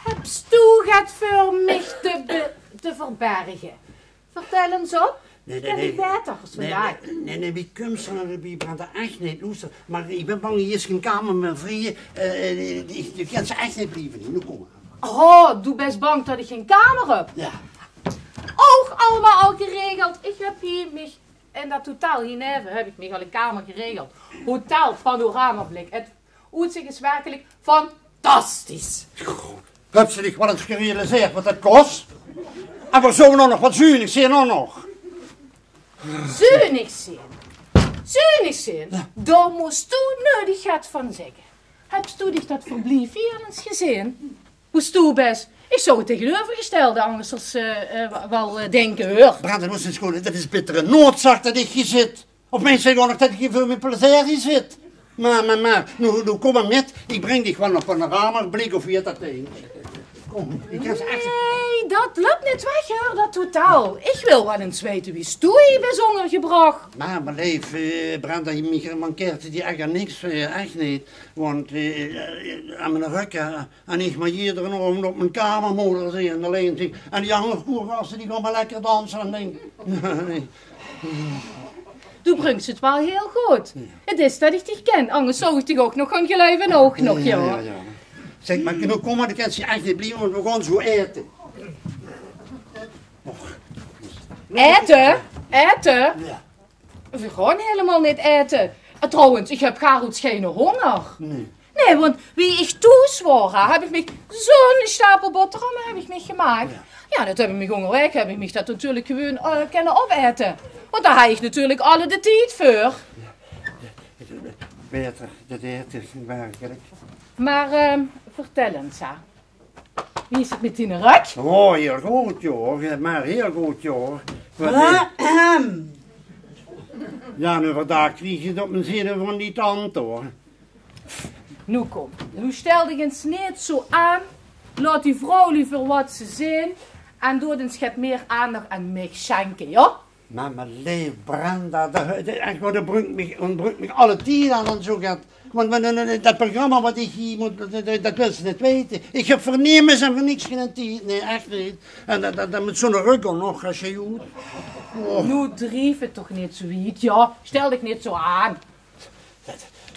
höbs doe get veur mich te be-, te verberge. Vertèl ins op. Nae, nae, nae. Kèn ich baeter es vandaag. Nae, nae, nae, wie kums se dao bie, Brenda? Ech neet, loester. Mer ich bön bang, hie is gein kamer mieër vrie. Eh, eh, ich, doe kèns ech neet blieve. Noe kóm mer. Oh, doe bös bang det ich gein kamer höb? Jao. Ouch allemaol al geregeld. Ich höb hie mich, in det hotel hie neve höb ich mich al ein kamer geregeld. Hotel Panoramablik. 't Oetzich is werkelik fantastisch. Höbs se dich waal ins gerealiseerd waat det kos? En veer zouwe ouch nog waat zunig zeen, ouch nog. Zunig zeen? Zunig zeen? Jao. Dao mós doe neudig get van zègke. Höbs doe dich det verblief hie al ins gezeen? Mós doe bès. Ich zou 't taengeneuvergestèlde angers, eh, eh, wa-, waal, eh, dinke, heur. Brenda, det is gewoon, det is bittere noodzaak det ich hie zit. Of meins se gewoon nog det ich hie veur mien plezeer hie zit? Mer, mer, mer, noe, noe kóm mer mit. Ich bring dich waal nao Panoramablik of wie 't det dink. Kom, ich höb ze ech... Nee, dat löp neet weg, huur, dat hotel. Ich wil waal ins weite wie s toe hie bös óngergebrach. Mer, mer leef, eh, Brenda, mich mankeert hie ech niks, eh, ech neet. Want, eh, eh, aan mien rök, eh, en ich mer jiedere aovend op mien kamer, moder, zeen, allein zeen. En die anger koergaste, die gaon mer lekker danse en dink. Doe brings 't waal hiel good. Jao. 't Is dat ich dich kin, angers zou ich dich ouch nog gaon geluive ouch nog, jao. Jao, jao. Zèk, mer noe kóm mer, dan kins se ech neet blieve, want veer gaon zoe aete. Aete? Aete? Jao. Veer gaon hielemaol neet aete. En trouwens, ich höb gaar oets geine hónger. Nae. Nae, want wie ich thoes waor, hè, höb ich mich zoe'n stapel boterhamme höb ich mich gemaak. Jao. Jao, dat höb ich mich óngerwaeg, höb ich mich dat natuurlik gewoon, eh, kinne opaete. Want dao haw ich natuurlik alle de tied veur. Baeter, dat haet 't werkelik. Mer, eh, vertèl ins, hè. Wie is 't mit diene rök? Oh, hiel good, jao. Mer hiel good, jao. Wat... Ahem. Jao, noe, vandaag krieg ich 't op mien zinne van die tant, huur. Noe kóm, noe stèl dich ins neet zoe aan. Laot die vrouwluuj veur wat ze zeen. En doot ins get mieë aandach aan mich sjenke, jao? Mer, mer leef Brenda, dat, dat, ech waor, dat brunk mich, dat brunk mich alle tied aan, aan zoe get. Want, want, want, want dat programma wat ich hie mót, dat, dat, dat wils se neet weite. Ich höb veur nemes en veur niks geine tied, nae, ech neet. En dat, dat, dat mit zoe'n rök ouch nog, es se joet. Oh. Noe drief 't toch neet zoe wied, jao? Stèl dich neet zoe aan.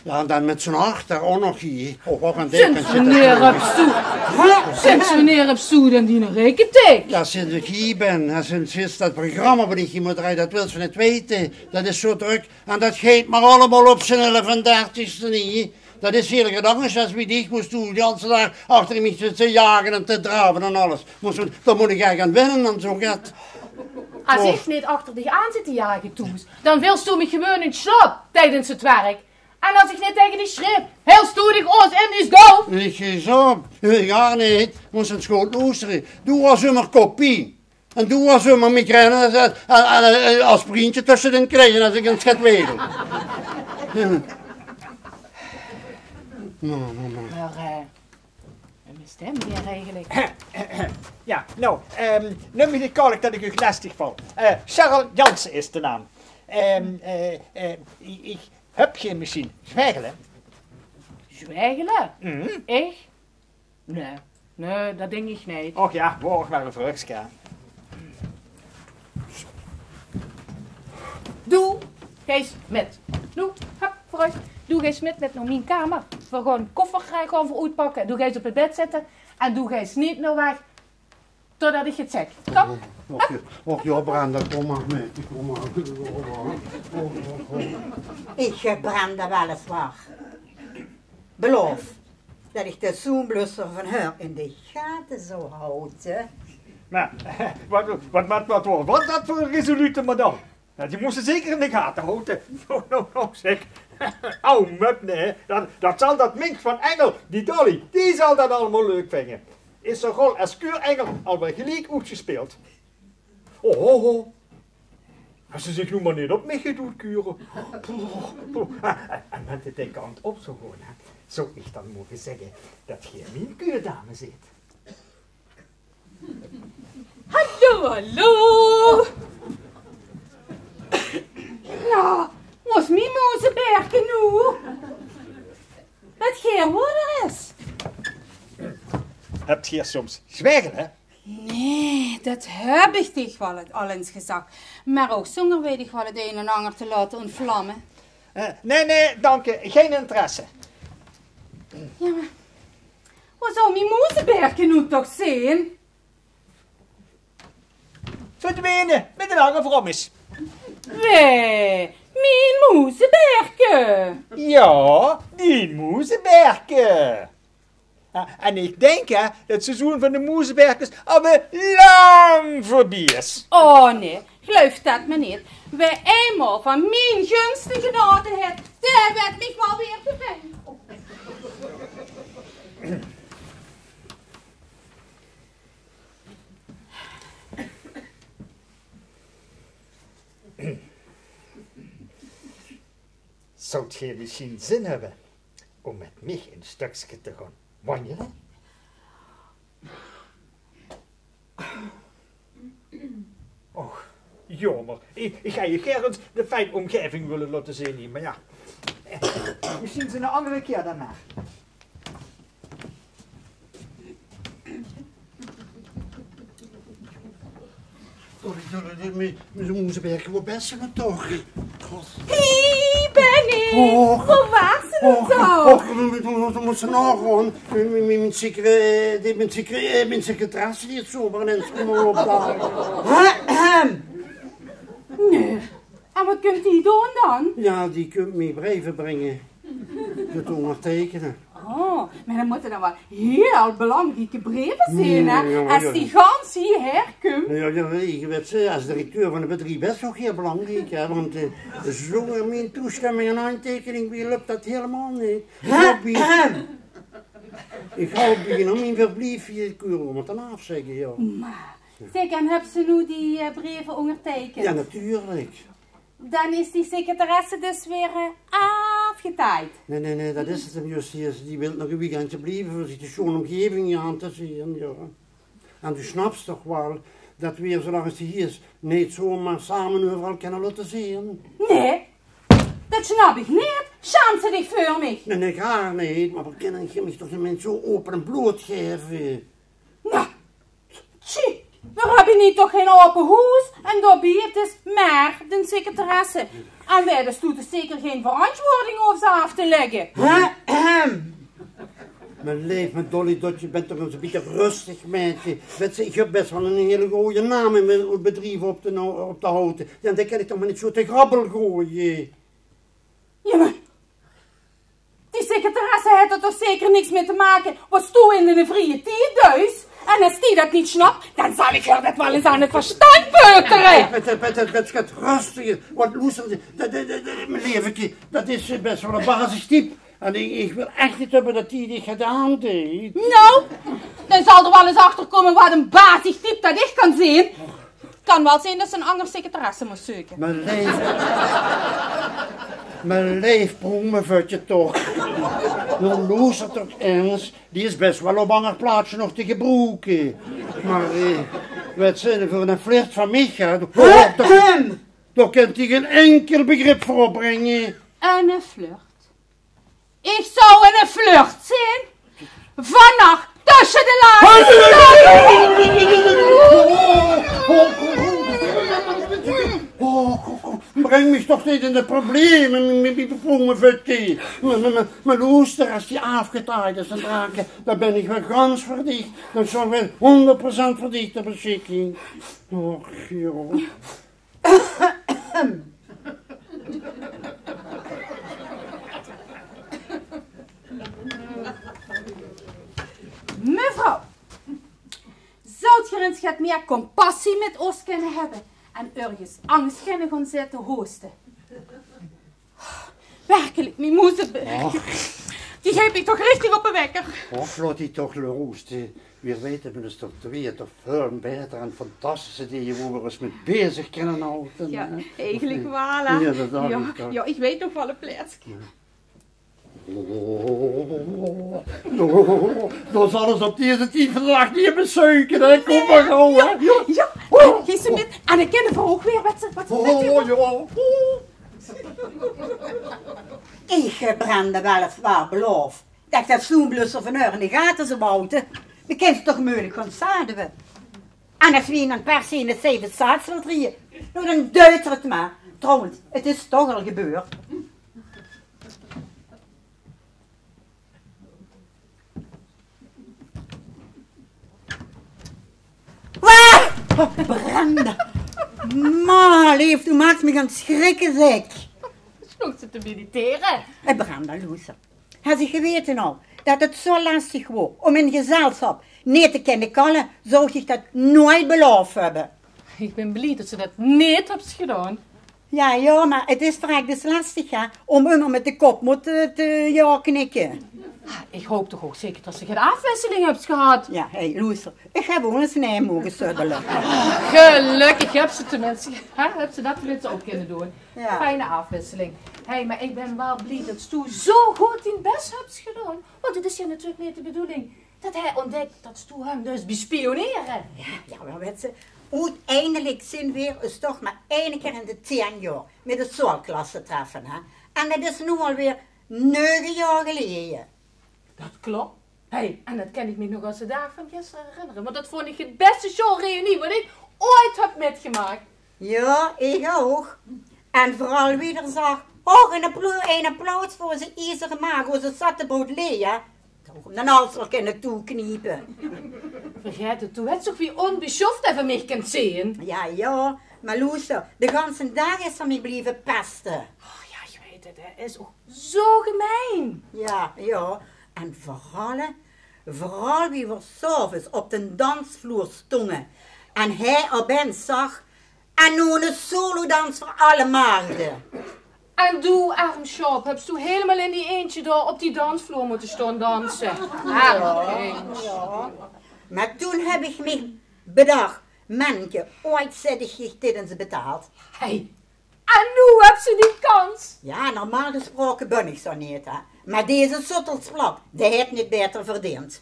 Jao, en dan mit zoe'n hart dao ouch nog hie. Oh, wach, en... Sinds wannieër höbs doe, hè? Sinds wannieër höbs doe dan dien reketik? Jao, sinds ich hie bön, hè, sinds, sinds dat programma wat ich hie mót drejje, dat wils se neet weite. Dat is zoe drök. En dat geit mer allemaol op zien elfendertigste hie. Dat is hiel get angers es wie dich, mós doe de ganse daag achter mich te jage en te drave en alles. Mós, dan mót ich gaar gaon winne en zoe get. Es ich neet achter dich aan zit te jage thoes, dan vils doe mich gewoon in slaop tijdens 't werk. En es ich neet taenge dich sjreeuw, hèls doe dich oets in, is doe? Ich, eh, slaop? Gaar neet. Mós ins good loestere. Doe waors ummer koppie. En doe waors ummer migraine. En, en, en, eh, aspirientje tösse de krieje es ich ins get weidel. Mer, eh, wae is dae meneer eigelik? Jao, noe, ehm, num mich neet kwaolik dat ich uch lestig val. Eh, Charles Jansen is de naam. Ehm, eh, eh, ich, ich höb gein machien. Zwaegele? Zwaegele? Mhm. Ich? Nae, nae, dat dink ich neet. Och jao, waor mer e vrugske. Doe geis mit. Noe, hup, veuroet. Doe geis mit, mit nao mien kamer. Veer gaon koffer, eh, gaon veer oetpakke. Doe geis op 't bèd zitte. En doe geis neet mieë weg totdat ich 't zèk. Kóm. Och, och, jao, Brenda, kóm mer mit. Kóm mer. Ich höb Brenda waal ins waat belaof, dat ich de zoe'n blusser van häör in de gate zou haoje. Mer, wat, wat, wat, wat waor dat veur 'n resolute madam? Jao, die mós se zeker in de gate haoje. Noe, noe, noe, zèk. Au, mut, nae. Dat, dat zal dat mintj van Engel, die Dolly, die zal dat allemaol leuk vinje. Is de rol es kuurengel alweer geliek oetgespeeld. Oh, oh, oh. Es ze zich noe mer neet op mich gedoet kuure. Poeh, poeh. Ah, en, en mit de dikke hand op zou gaon, hè, zou ich dan moge zègke dat geer mien kuurdame zeet? Hallo, hallo. Noe, wo is mien moezeberke noe? Wat geer woorder is. Höbt geer soms zwaegele? Nae, dat höb ich dich waal al ins gezag. Mer ouch zónger weit ich waal 't ein en anger te laote ontvlamme. Eh, nae, nae, danke. Gein interesse. Jao, mer wo zou mien moezeberke noe toch zeen? Verdwene mit de lange vrommes. Wae? Mien moezeberke? Jao, dien moezeberke. Ah, en ich dink, hè, dat seizoen van de moezeberkes alweer lang veurbie is. Oh nae, geluif dat mer neet. Wae einmaol van mien gunste genaote haet, dae wuuertj mich waal weer verwend. Zout geer mesjien zin höbbe óm mit mich ein stökske te gaon wanjele? Jaomer. Ich, ich haw uch gaer ins de fien ómgaeving wille laote zeen, mer jao. Eh, mesjien 'ne angere kier dan mer. Sorry, sorry, sorry, me, me, me moos 'n bietje waat bèsse toch. Hie bön ich! Och, wo waas se dan? Och, me, me, me, me moos naogaon. Me, me, me, mien secre-, eh, die, mien secre-, eh, mien secretaresse die haet zomer inens kómme opdaage. Ahem. Nae. En waat kump die doon dan? Jao, die kump mich breve bringe. Te óngerteikene. Oh, mer dan mótte det waal hieël belangrieke breve zeen, hè? Jao, jao. Es die gans hiehaer kump. Jao, jao, ich weit, eh, es directeur van 't bedrief bès ouch hieël belangriek, hè, want, eh, zónger mien toesjtemming en aanteikening, wie löp det hielemaol neet. Hè? Ich haw bie-, ich haw bienao mien verblief hie kónne mótte aafzègke, jao. Mer, zèk, en höbs se noe die, eh, breve óngerteikend? Jao, natuurlik. Dan is die secretaresse dus weer, eh, aafgetaaid. Nae, nae, nae, det is 't 'm zjus. Die, die wilt nog e weekendje blieve veur zich de sjoon ómgaeving hie aan te zeen, jao. En doe snaps toch waal det v'r, zoelang es die hie is, neet zomer same euveral kinne laote zeen. Nae, det snap ich neet. Sjaams se dich veur mich? Nae, nae, gaar neet. Mer v'r kinne mich toch neet zoe ope en bloot gaeve. Noe, tjie, v'r höbbe hie toch gein ope hoes en daobie, 't is mer de secretaresse. En veer, dus doe dus zeker gein verantwoording op ze aaf te lègke. Hè? Mien leef, mien dolly dotje, bön toch ins e bietje röstig, maedje. Wèts se, ich höb bès waal 'ne hiele gooje naam in mien bedrief op de, op de houte. Jao, dan kin ich toch mer neet zoe te grabbel goeje. Jao, mer die secretaresse haet d'r toch zeker niks mit te make waat doe in diene vrieje tied deis? En es die det neet snap, dan zal ich häör det waal ins aan 't versjtandj peutere. Wèts se, wèts se, wèts se, röstig. Want loester, det, det, det, det, mien leefke, det is, eh, bès waal e bazig type. En ich, ich wil ech neet höbbe det die dich get aandeit. Noe, dan zal d'r waal ins achter kómme waat e bazig type det ich kan zeen. Kan waal zeen det se 'n anger secretaresse mós zeuke. Mien leef, mien leef proemevutje toch. Noe loester toch ins, die is bès waal op anger plaatsje nog te gebroeke. Mer, eh, wèts se, veur 'ne flirt van mich, hè, dao, dao kint die gein inkel begrip veur opbringe. 'Ne flirt? Ich zou 'ne flirt zeen? Vannach tösse de laatste... Oh, oh, oh, bring mich toch neet in de probleme mit, mit, mit die proemevutje. Mer, mer, mer, mer loester, es die aafgetaaid is, dan, Drake, dan bön ich weer gans veur dich. Dan sjtaon weer hóngerd procent veur dich ter besjikking. Och, jao. Mevrouw, zout geer ins get mieë compassie mit ós kinne höbbe en örges angers kinne gaon zitte hooste? Werkelik, mien moezebeuk. Och. Die geit mich toch richtig op de wekker. Och, laot die toch hooste. Veer weite, mien is toch, veer toch väöl baeter en fantastischer dinger wo veer ós mit bezig kinne haoje, hè? Jao, eigelik waal, hè? Jao, det dach ich toch. Jao, ich weit nog waal e plaetske. Jao. Oh, dan zal ós op dees tied van de nach neet mieë zeuke, hè? Kóm mer gaw, hè? Jao, jao. Geis se mit? En dan kinne veer ouch weer, wèts se, wèts se, oh, jao. Ich höb Brenda waal ins waat belaof. Det ich det snoenblusser van häör in de gate zou haoje. Dae kint ze toch meujelik gaon zaduwe. En es v'r dan per se in 't Zeven Staatsveld rieje, noe, dan duit 't mer. Trouwens, 't is toch al gebeurd. Wah! Oh, Brenda. Ma, leef, doe maaks mich aan 't sjrikke, zèk. Sjtóng ze te meditere? Eh, Brenda, loester. Hads se gewete al det 't zo lestig waor óm in gezelsjap neet te kinne kalle, zou ich dich det noeats belaof höbbe. Ich bön blie det se det neet höbs gedaon. Jao, jao, mer 't is verrek dus lestig, hè, óm ummer mit de kop mótte te, te, jao, knikke. Ich haop toch ouch zeker det se gein aafwisseling höbs gehad. Jao, hey, loester. Ich höb ouch ins nae moge suddele. Gelökkig höbs se teminste, hè, höbs se det teminste ouch kinne doon. Jao. Fijne aafwisseling. Hey, mer ich bön waal blie des doe zo good dien bès höbs gedaon. Want 't is hie natuurlik neet de bedoeling det hae óntdèk des doe häöm dus bespioneers. Jao, jao, mer wèts se, Oeteindelik zeen veer us toch mer eine kier in de tieën jaor mit de schoolklassetreffe, hè? En det is noe alweer neuge jaor geleje. Det klop. Hey, en det kin ich mich nog es de daag van gister herinnere. Want det vónj ich de bèste schoolreunie waat ich ooit höb mitgemaak. Jao, ich ouch. En veural wie d'r zag: "Hoog en appla-, en applaus veur ózze iezere maag, ózze zattebrood Lea." Toch, dan hals waal kinne toekniepe. Vergaet 't, doe wèts toch wie ónbesjof det van mich kins zeen? Jao, jao, mer loester, de ganse daag is 'r mich blieve peste. Oh jao, ich weit 't, hae is ouch zo gemein. Jao, jao. En veural, hè, veural wie v'r 's aoves op den dansvloer stónge en hae opins zag: "En noe eine solodans veur alle maagde." En doe, erm sjaop, höbs doe hielemaol in dien eintje dao op die dansvloer mótte staon danse. Erm eintje. Mer toen höb ich mich bedach: "Menke, ooit zèt ich dich dit ins betaald." Hey, en noe höbs se die kans. Jao, normaal gesproke bön ich zo neet, hè. Mer deze sottelsplat, dae haet neet baeter verdeend.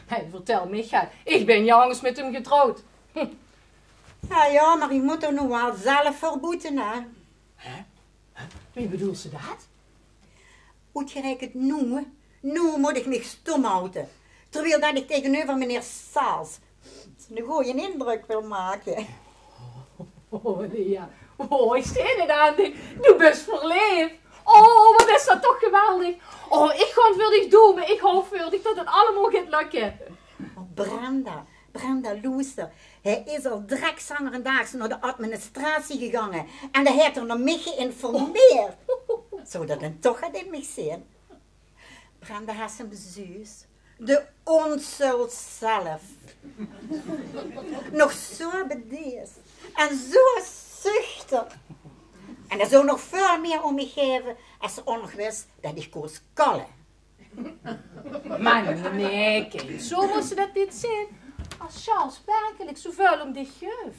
Hey, vertèl mich 't. Ich bön jao angers mit häöm getrouwd. Hm. Jao, jao, mer ich mót d'r noe waal zelf veur boete, hè. Hè? Hè? Wie bedoels se det? Oetgereikend noe, noe mót ich mich stóm haoje, terwiel det ich taengeneuver meneer Saals eine gooje indrök wil make. Oh, Lea. Oh, ich zeen 't aan dich. Doe bös verleef. Oh, waat is det toch geweldig. Oh, ich gaon veur dich doon, mer ich haop veur dich det 't allemaol geit lökke. Oh, Brenda, Brenda, loester. Hae is al drek zangerendaags nao de administratie gegange en dae haet 'r nao mich geïnformeerd. Zów dae dan toch get in mich zeen? Brenda, has se 'm bezuus? De ónschuld zelf. Nog zo bedeesd en zo sjuchter. En dae zów nog väöl mieë óm mich gaeve es se ouch nog wis det ich kós kalle. Mer nae, kind, zo mós se det neet zeen. Es Charles werkelik zoväöl óm dich geuf,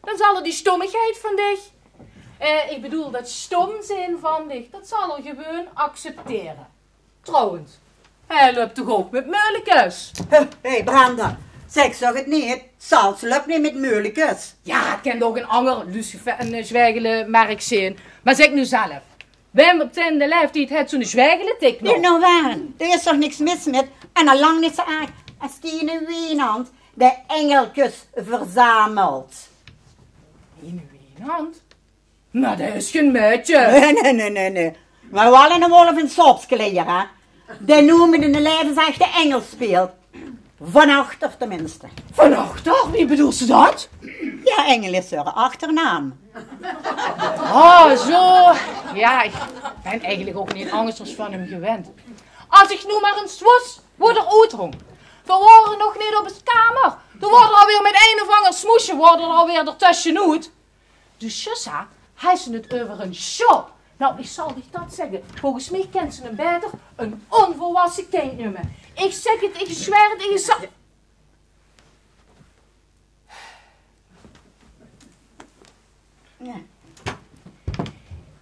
dan zal 'r die stómmigheid van dich, eh, ich bedoel, det stóm zeen van dich, det zal 'r gewoon acceptere. Trouwens, hae löp toch ouch mit meulekes? Hè, hè, Brenda, zèk zo get neet. Charles löp neet mit meulekes. Jao, 't kin ouch ein anger lucifer- en, eh, zwaegelemerk zeen. Mer zèk noe zelf, wae op zene laeftied haet zoe'n zwaegeletik nog? Jao, noe waal, dao is toch niks mis mit. En al lang neet zo erg es dien Wienand, dae engelkes verzamelt. Dien Wienand? Mer det is gein maedje. Nae, nae, nae, nae, nae. Mer waal eine wolf in sjaopskleier, hè? Dae noe mit eine laevensechte engel speelt. Van achter tenminste. Van achter? Wie bedoels se det? Jao, engel is häöre achternaam. Oh, zo. Jao, ich bön eigelik ouch neet angers van häöm gewend. Es ich noe mer ins wis wo d'r oethóng. Veer wore nog neet op ós kamer. D'r woort d'r alweer mit ein of anger smoesje, woort d'r alweer d'r tösjenoet. Dus Sjossa, hae haet 't euver ein sjaop. Noe, ich zal dich det zègke. Volges mich kins se 'm baeter ein ónvolwasse kind neume. Ich zèk 't, ich zwaer 't, ich zal...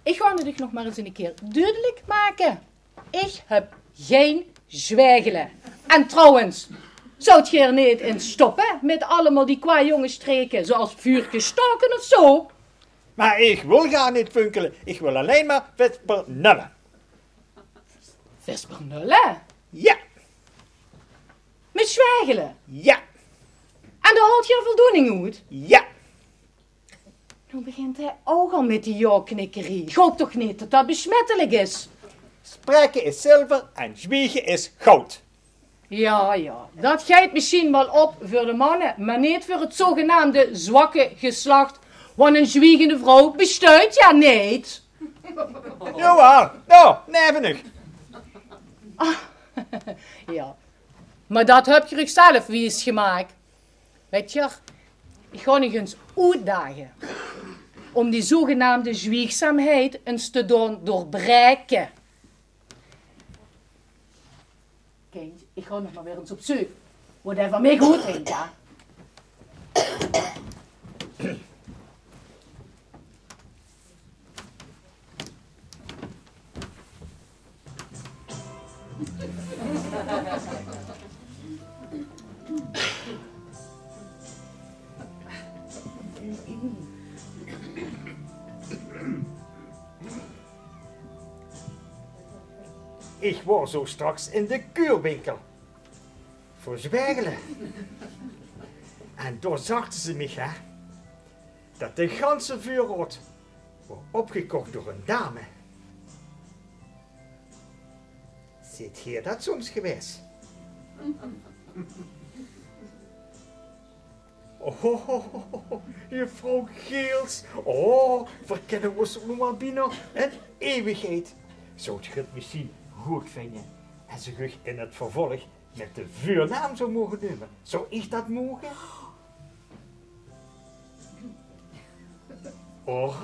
Ich gaon 't uch nog mer ins eine kier dudelik make. Ich höb gein zwaegele. En trouwens, zólt geer neet ins stoppe mit allemaol die kwajongestreke, zoeals vuurkes staoke of zo? Mer ich wil gaar neet funkele. Ich wil allein mer vespernulle. Vespernulle? Jao. Mit zwaegele? Jao. En dao haolt geer voldoening oet? Jao. Noe begint hae ouch al mit die jaoknikkerie. Ich haop toch neet det det besmettelik is. Spraeke is zilver en zwiege is goud. Jao, jao. Det geit mesjien waal op veur de manne, mer neet veur 't zogenaamde zwakke geslach. Want ein zwiegende vrouw besteit jao neet. Jawaal, noe, nae, vinj ich. Ah, jao. Mer det höb geer uch zelf wies gemaak. Wèt geer, ich gaon uch ins oetdage óm die zogenaamde zwiegzaamheid ins te doon doorbraeke. Kindj, ich gaon nog mer weer ins op zeuk. Waat hae van mich good vindj, jao. Ich waor zo straks in de kuurwinkel veur Zwergele. En dao zagte ze mich, hè, dat de ganse veurraod waor opgekoch door ein dame. Zeet geer dat soms gewaes? Oh, juffrouw Geels. Oh, veer kinne ós noe al bienao ein iewigheid. Zót geer 't mesjien good vinje es ich uch in 't vervolg mit de veurnaam zou moge neume? Zou ich dat moge? Oh,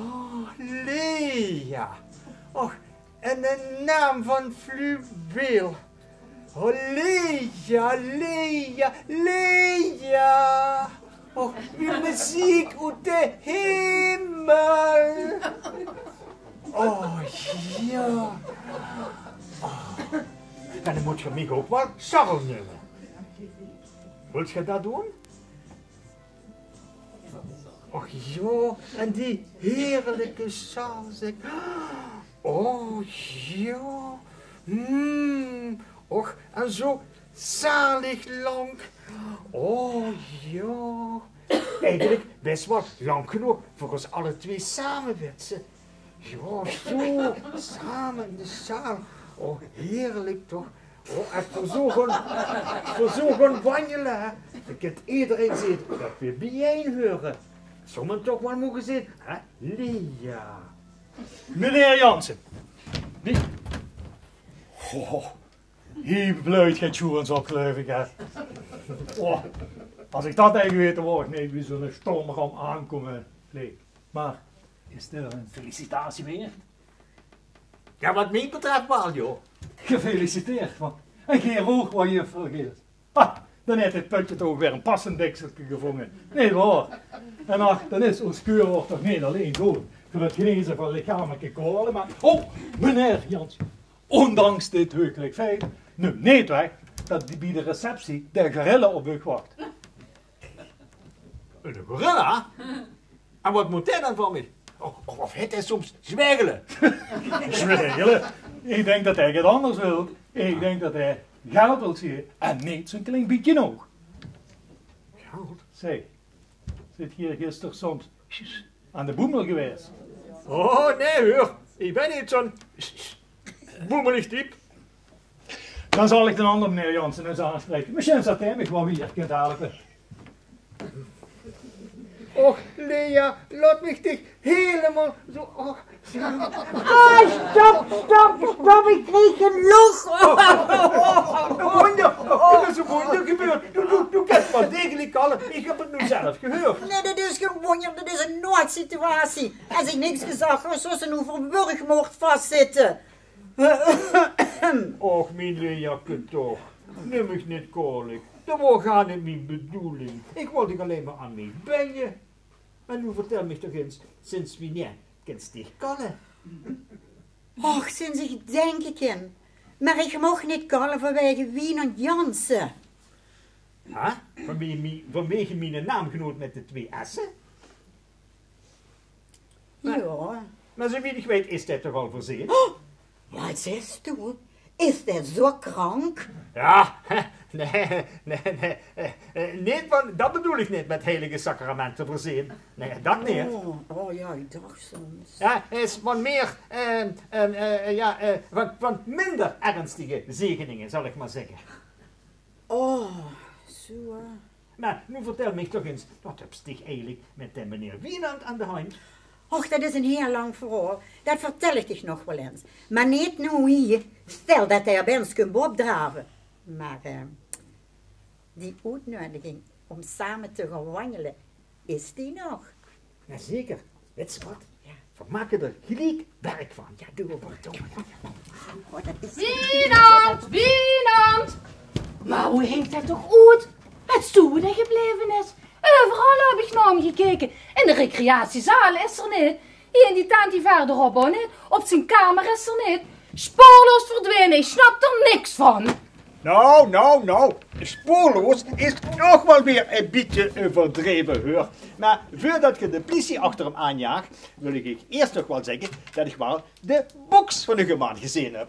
Lea. Och, en de naam van fluweel. Oh, Lea, Lea, Lea. Och, wie meziek oet de hemel. Oh, jao. Oh. En dan mót geer mich ouch waal Charles neume. Wilt geer dat doon? Och jao, en die heerlike sjaal, zèk. Oh jao. Mm. Och, en zo zalig lank. Oh jao. Eigelik bès waal lank genóg veur ós alle twee same, wèt se. Jao, zo, same in de sjaal. Oh, heerlik toch. Oh, en veur zo gaon, veur zo gaon wanjele, hè. Dao kint ederein zeen dat veer biejein heure. Zólle v'r toch waal moge zeen, hè, Lea? Meneer Jansen. Wie? Oh, hie bluit get sjoens op, geluif ich, hè. Oh, es ich dat eigelik weit, dan waor ich neet wie zoe'n stormram aankómme vleeg. Mer is dit ein felicitatie waerd? Jao, wat mich betröf waal, jao. Gefeliciteerd, man. En geer ouch, waor, juffrouw Geels. Ah, dan haet 't pötje toch weer ein passend dekselke gevónje. Neet waor? En ach, dan is ós kuur ouch toch neet allein good veur 't geneze van lichamelike kwale, mer, oh, meneer Jansen, ondanks dit heuchelik feit, num neet weg dat bie de receptie de gorilla op uch wach. Eine gorilla? En wat mót dae dan van mich? Of, of, of hèt dae soms zwergele? Zwergele? Ich dink dat hae get anders wilt. Ich dink dat hae geld wilt zeen en neet zoe'n klein bietje ouch. Geld? Zèk, zeet geer gister soms aan de boemel gewaes? Oh, nae, huur. Ich bön neet zoe'n boemelig type. Dan zal ich d'n anger meneer Jansen ins aanspraeke. Mesjien zat hae mich waal weer kint helpe. Och, Lea, laot mich dich hielemaol zo, och, zo. Ah, stop, stop, stop, ich krieg gein loch. Oh, oh, oh, oh, ein wónjer. Oh, d'r is ein wónjer gebeurd. Doe, doe, doe kins waal degelik kalle. Ich höb 't noe zelf gehuurd. Nae, dat is gein wónjer, dat is ein noodsituatie. Es ich niks gezag haw, zóws se noe veur wurgmoord vaszitte. Och, mien Leake toch. Num mich neet kwaolik. Dat waor gaar neet mien bedoeling. Ich wól dich allein mer aan mich binje. En noe vertèl mich toch ins, sinds wienie kins dich kalle? Och, sinds ich dinke kin. Mer ich moch neet kalle vanwege Wienand Jansen. Hè? Vanwege mie-, vanwege miene naamgenoot mit de twee s'e? Jao. Mer zoewied ich weit is dae toch al verzeen? Oh, wat zaes doe? Is dae zo krank? Jao, nae, nae, nae, eh, eh, neet van, dat bedoel ich neet mit heilige sacramente verzeen. Nae, dat neet. Oh, oh jao, ich dach soms. Jao, hae is van mier, eh, eh, eh, jao, eh, van, van minder ernstige zegeninge, zal ich mer zègke. Oh, zo, hè. Mer noe vertèl mich toch ins, wat höbs dich eigelik mit dae meneer Wienand aan de hand? Och, dat is ein hieël lang verhaol. Dat vertèl ich dich nog waal ins. Mer neet noe hie. Stèl dat dae op ins kump opdrave. Mer, eh, die oetneudiging óm same te gaon wanjele, is die nog? Jao, zeker. Wèts se wat? Jao. Veer make d'r geliek werk van. Jao, doon v'r. Doon v'r. Oh, dat is Wienand, Wienand! Mer wo hingk dae toch oet? Wèts doe wo dae gebleve is? Euveral höb ich nao 'm gekeke. In de recreatiezaal is 'r neet. Hie in die tent hie verderop ouch neet. Op zien kamer is 'r neet. Spoorloos verdwene, ich snap d'r niks van. Nou, nou, nou. Spoorloos is toch waal weer e bietje euverdreve, huur. Mer veurdat geer de pliesie achter 'm aanjaag, wil ich uch eers nog waal zègke dat ich waal de boks van uche man gezeen höb.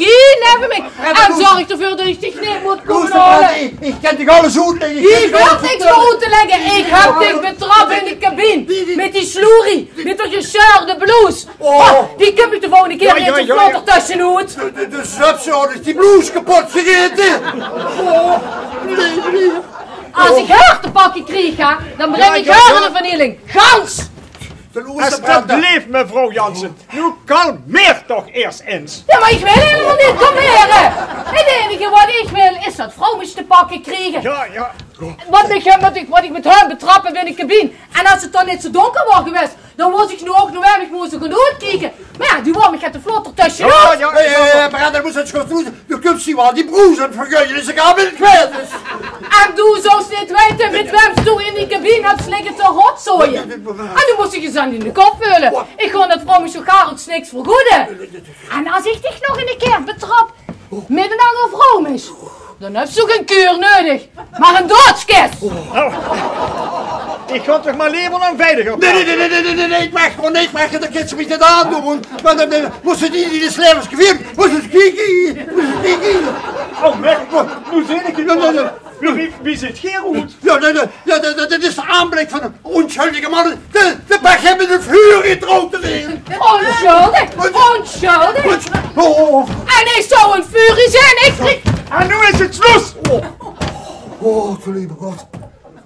hie neve mich. En zörg d'rveur det ich dich neet mót kómme haole. Ich, ich kin dich alles oetlègke. Hie vèlt niks mieë oet te lègke. Ich höb dich betrap in de cabine. Mit die sloerie. Mit dae gesjeurde bloes. Oh, die kóm ich de volgende kier neet zo vlot tösjenoet. De, de, de zöpse haw ich die bloes kepot gegaete. Oh, nae, nae. Es ich häör te pakke krieg, hè, dan breng ich häör in de vernieling. Gans! Estebleef, mevrouw Jansen. Noe kalmeer toch ieërs ins. Jao, mer ich wil hielemaol neet kalmere. 't Einige waat ich wil, is det vroumes te pakke kriege. Jao, jao. Waat ich, waat ich, waat ich mit häör betrap höb in de cabine. En es 't dan neet zo dónker waor gewaes, dan waas ich noe ouch nog waal, ich mós gaon oetkieke. Mer jao, die waor mich get te vlot tösjenoet. Jao, jao, jao. Hé, hé, hé, Brenda, doe mós ins gaon roeze. Doe kums hie waal die broes aan 't vergeuke, is 'r al in kwiet. En doe zóws neet weite mit waem doe in die cabine höbs ligke te rotzooie. En doe mós ich ins aan diene kop veule. Ich gaon det vroumes zo gaar ouch niks vergoede. En es ich dich nog ein kier betrap mit ein anger vroumes, dan höbs doe gein kuur neudig, mer ein doodskis. Oh. Ich gaon toch mer leever nao ein veiliger plaats. Nae, nae, nae, ich maag gewoon neet, ich maag, det kins se mich neet aandoon. Mer dan, dan mós se die, die is levensgevaerlik. Mós se ins kieke, mós se ins kieke. Oh, mer noe zeen ich 't. Nae, nae, nae. Wie, wie, wie zeet geer oet? Jao, det, det, det, det, det is de aanblik van ein ónsjuldige man dae, dae begint mit ein vrouw getrouwd te zeen. Ónsjuldig, ónsjuldig. Óns-, oh. En ich zou ein furie zeen, ich krieg... En noe is 't sloes. Oh, oh, lieve God.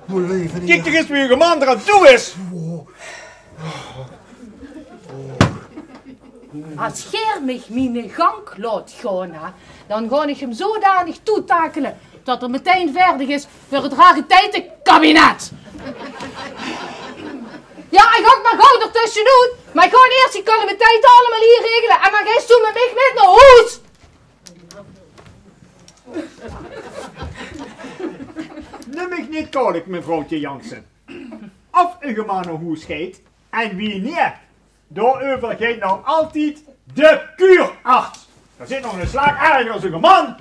Mien leve. Kiek toch ins wie uche man d'raan toe is. Oh. Es geer mich miene gank laot gaon, hè, dan gaon ich 'm zodanig toetakele det 'r metein veerdig is veur 't rariteitekabinet. Jao, ich gaon mer gaw d'r tösjenoet, mer ich gaon ieërs die calamiteit allemaol hie regele en dan geis doe mit mich mit nao hoes. Num mich neet kwaolik, mevrouwtje Jansen. Of uche man nao hoes geit en wienie, dao-euver geit nog altied de kuurarts. Dao zit nog eine slaag erger es uche man.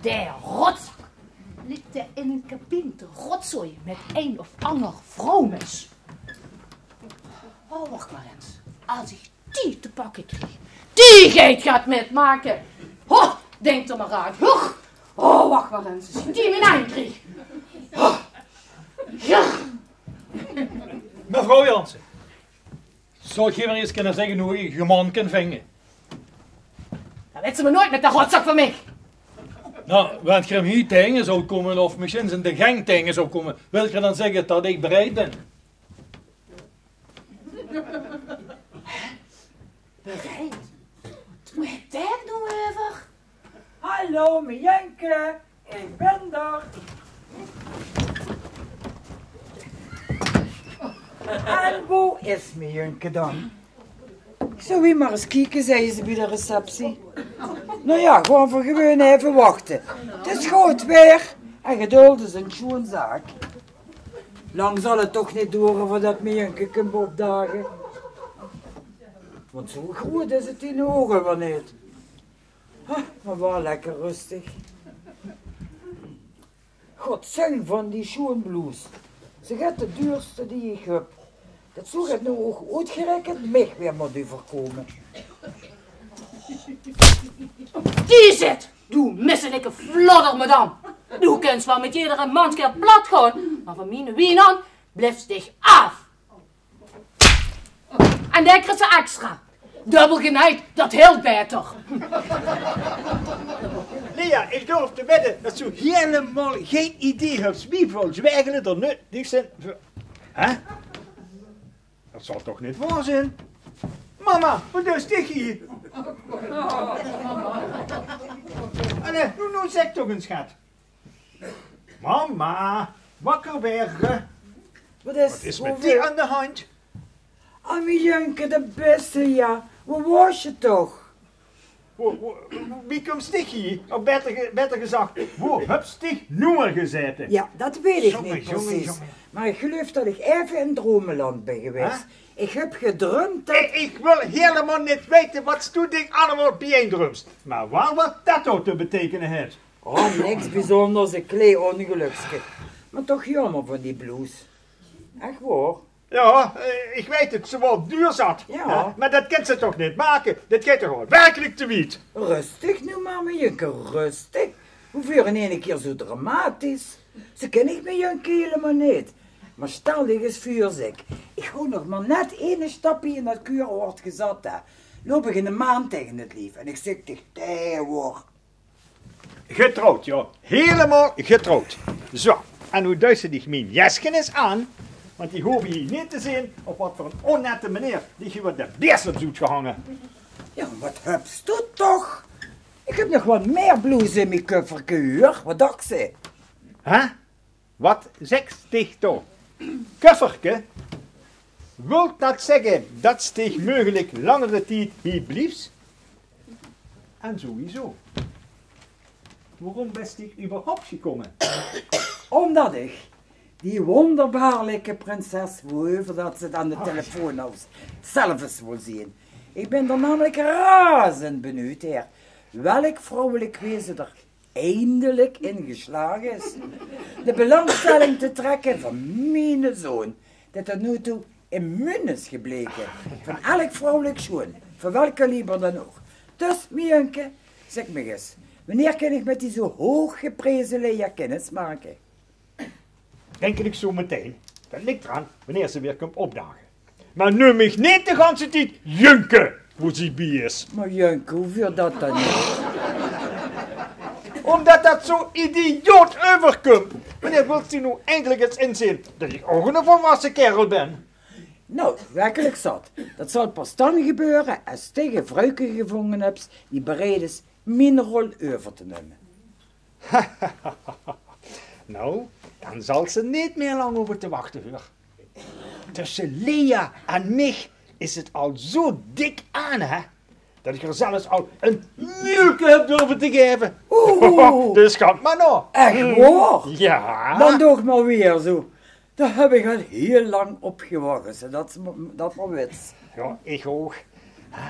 De rotzak ligk in ein cabine te rotzooie mit ein of anger vroumes. Oh, wach mer ins. Es ich die te pakke krieg, die geit get mitmake. Ho, dink d'r mer aan. Huch. Oh, wach mer ins. Es ich die in mien henj krieg. Ho. Zóws se mich ins kinne zègke wie ich e man kan vinge? Dan wèts se mich noeats mit de rotzak van mich. Noe, wen geer mich hie taenge zouw kómme of mesjiens in de gank taenge zouw kómme, wilt geer dan zègke dat ich bereid bin? Bereid? Wo höbs se 't noe euver? Hallo, Mienke, ich bin d'r. En wo is Mienke dan? Ich zouw hie mer ins kieke, zag ze bie de receptie. Noe jao, gaon v'r gewoon effe wachte. 't Is good waer en geduld is ein sjoen zaak. Lang zal 't toch neet doere veurdat Mienke kump opdage. Want zoe groeat is 't hie noe ouch alweer neet. Ha, mer waal lekker rustig. God, zeen van die sjoen bloes. Ze get de duurste die ich höb. Dat zoe get noe ouch oetgerekend mich weer mót euverkómme. Die zit! Doe misselike flodder, madam. Doe kins waal mit jedere manskar plat gaon, mer van miene wienaand blifs dich aaf. En dae kriegs se extra. Dubbel geneid, dat hilt baeter. Lea, ich durf te wedde dat se hielemaol gein idee höbs wieväöl zwergele d'r nuuedig zeen veur... Hè? Dat zal toch neet waor zeen? Mama, wat deis dich hie? Allee, noe, noe zèk toch ins, schat. Mama, wakker waere. Wat is, wat is mit dich aan de hand? Ah, Mienke, de bèste, jao. Wo waors se toch? Wo, wo, wie kums dich hie? Of baeter ge-, baeter gezag, wo höbs dich noe gezaete? Jao, dat weit ich neet precies. Mer ich geluif dat ich effe in dromeland bin gewaes. Hè? Ich höb gedruimp dat... Ich, ich wil hielemaol neet weite wat s doe dich allemaol biejein druims. Mer waal wat dat ouch te beteikene haet. Oh, niks bezunjers, e klee óngelökske. Mer toch jaomer van die bloes. Ech waor. Jao, eh, ich weit 't, ze waor duur zat. Jao. Hè? Mer dat kins se toch neet make? Dit geit toch waal werkelik te wied. Rustig noe mer, Mienke, rustig. Wo vuur in eine kier zoe dramatisch? Zoe kin ich Mienke hielemaol neet. Mer stel dich ins veur, zèk. Ich haw nog mer net eine stap hie in dat kuuroord gezat, hè. Loup ich eine maan taenge 't lief en ich zèk dich: "Dae waor getrouwd, jao. Hielemaol getrouwd. Zoe, en noe duis se dich mien jeske ins aan, want die hove hie neet te zeen op wat veur 'n ónnette meneer dich hie de beesem zoet gehange." Jao, wat höbs doe toch? Ich höb nog waal mieë bloese in mie kufferke, huur. Wat dachs se? Hè? Wat zeks dich toch? Kufferke? Wilt dat zègke dat s dich meugelik langere tied hie bliefs? En sowieso, waorom bès dich überhaupt gekómme? Ómdat ich die wónderbaarlike prinses, woeuver dat se 't aan de telefoon haws, zelf ins wól zeen. Ich bin d'r namelik razend benuujd nao, welk vrouwelik wezen d'r eindelik in geslaag is de belangstelling te trekke van miene zoon, det tot noe toe immuun is gebleke van elk vrouwelik sjoen, van welk kaliber dan ouch. Dus, Mienke, zèk mich ins, wienie kin ich mit die zoe hooggepreze Lea kinnis make? Dinkelik zoe metein. Det ligk d'raan wienie ze weer kump opdage. Mer neum mich neet de ganse tied Junk, wo ze bie is. Mer Junk, wo vuur dat dan neet? Ómdet dat zoe idioot euverkump. Wienie wils doe noe eindelik ins inzeen det ich ouch eine volwasse kaerel bin? Noe, werkelik zat. Dat zal pas dan gebeure es dich ein vruike gevónge höbs die bereid is mien rol euver te numme. Noe, dan zal ze neet mieë lang hove te wachte, huur. Tösse Lea en mich is 't al zoe dik aan, hè, det ich häör zelfs al ein nuuke höb durve te gaeve. Oeh. Dus gaot mer nao. Ech waor? Jao. Dan doog mer weer zoe. Dao höb ich al hiel lang op gewach, det se det mer wits. Jao, ich ouch.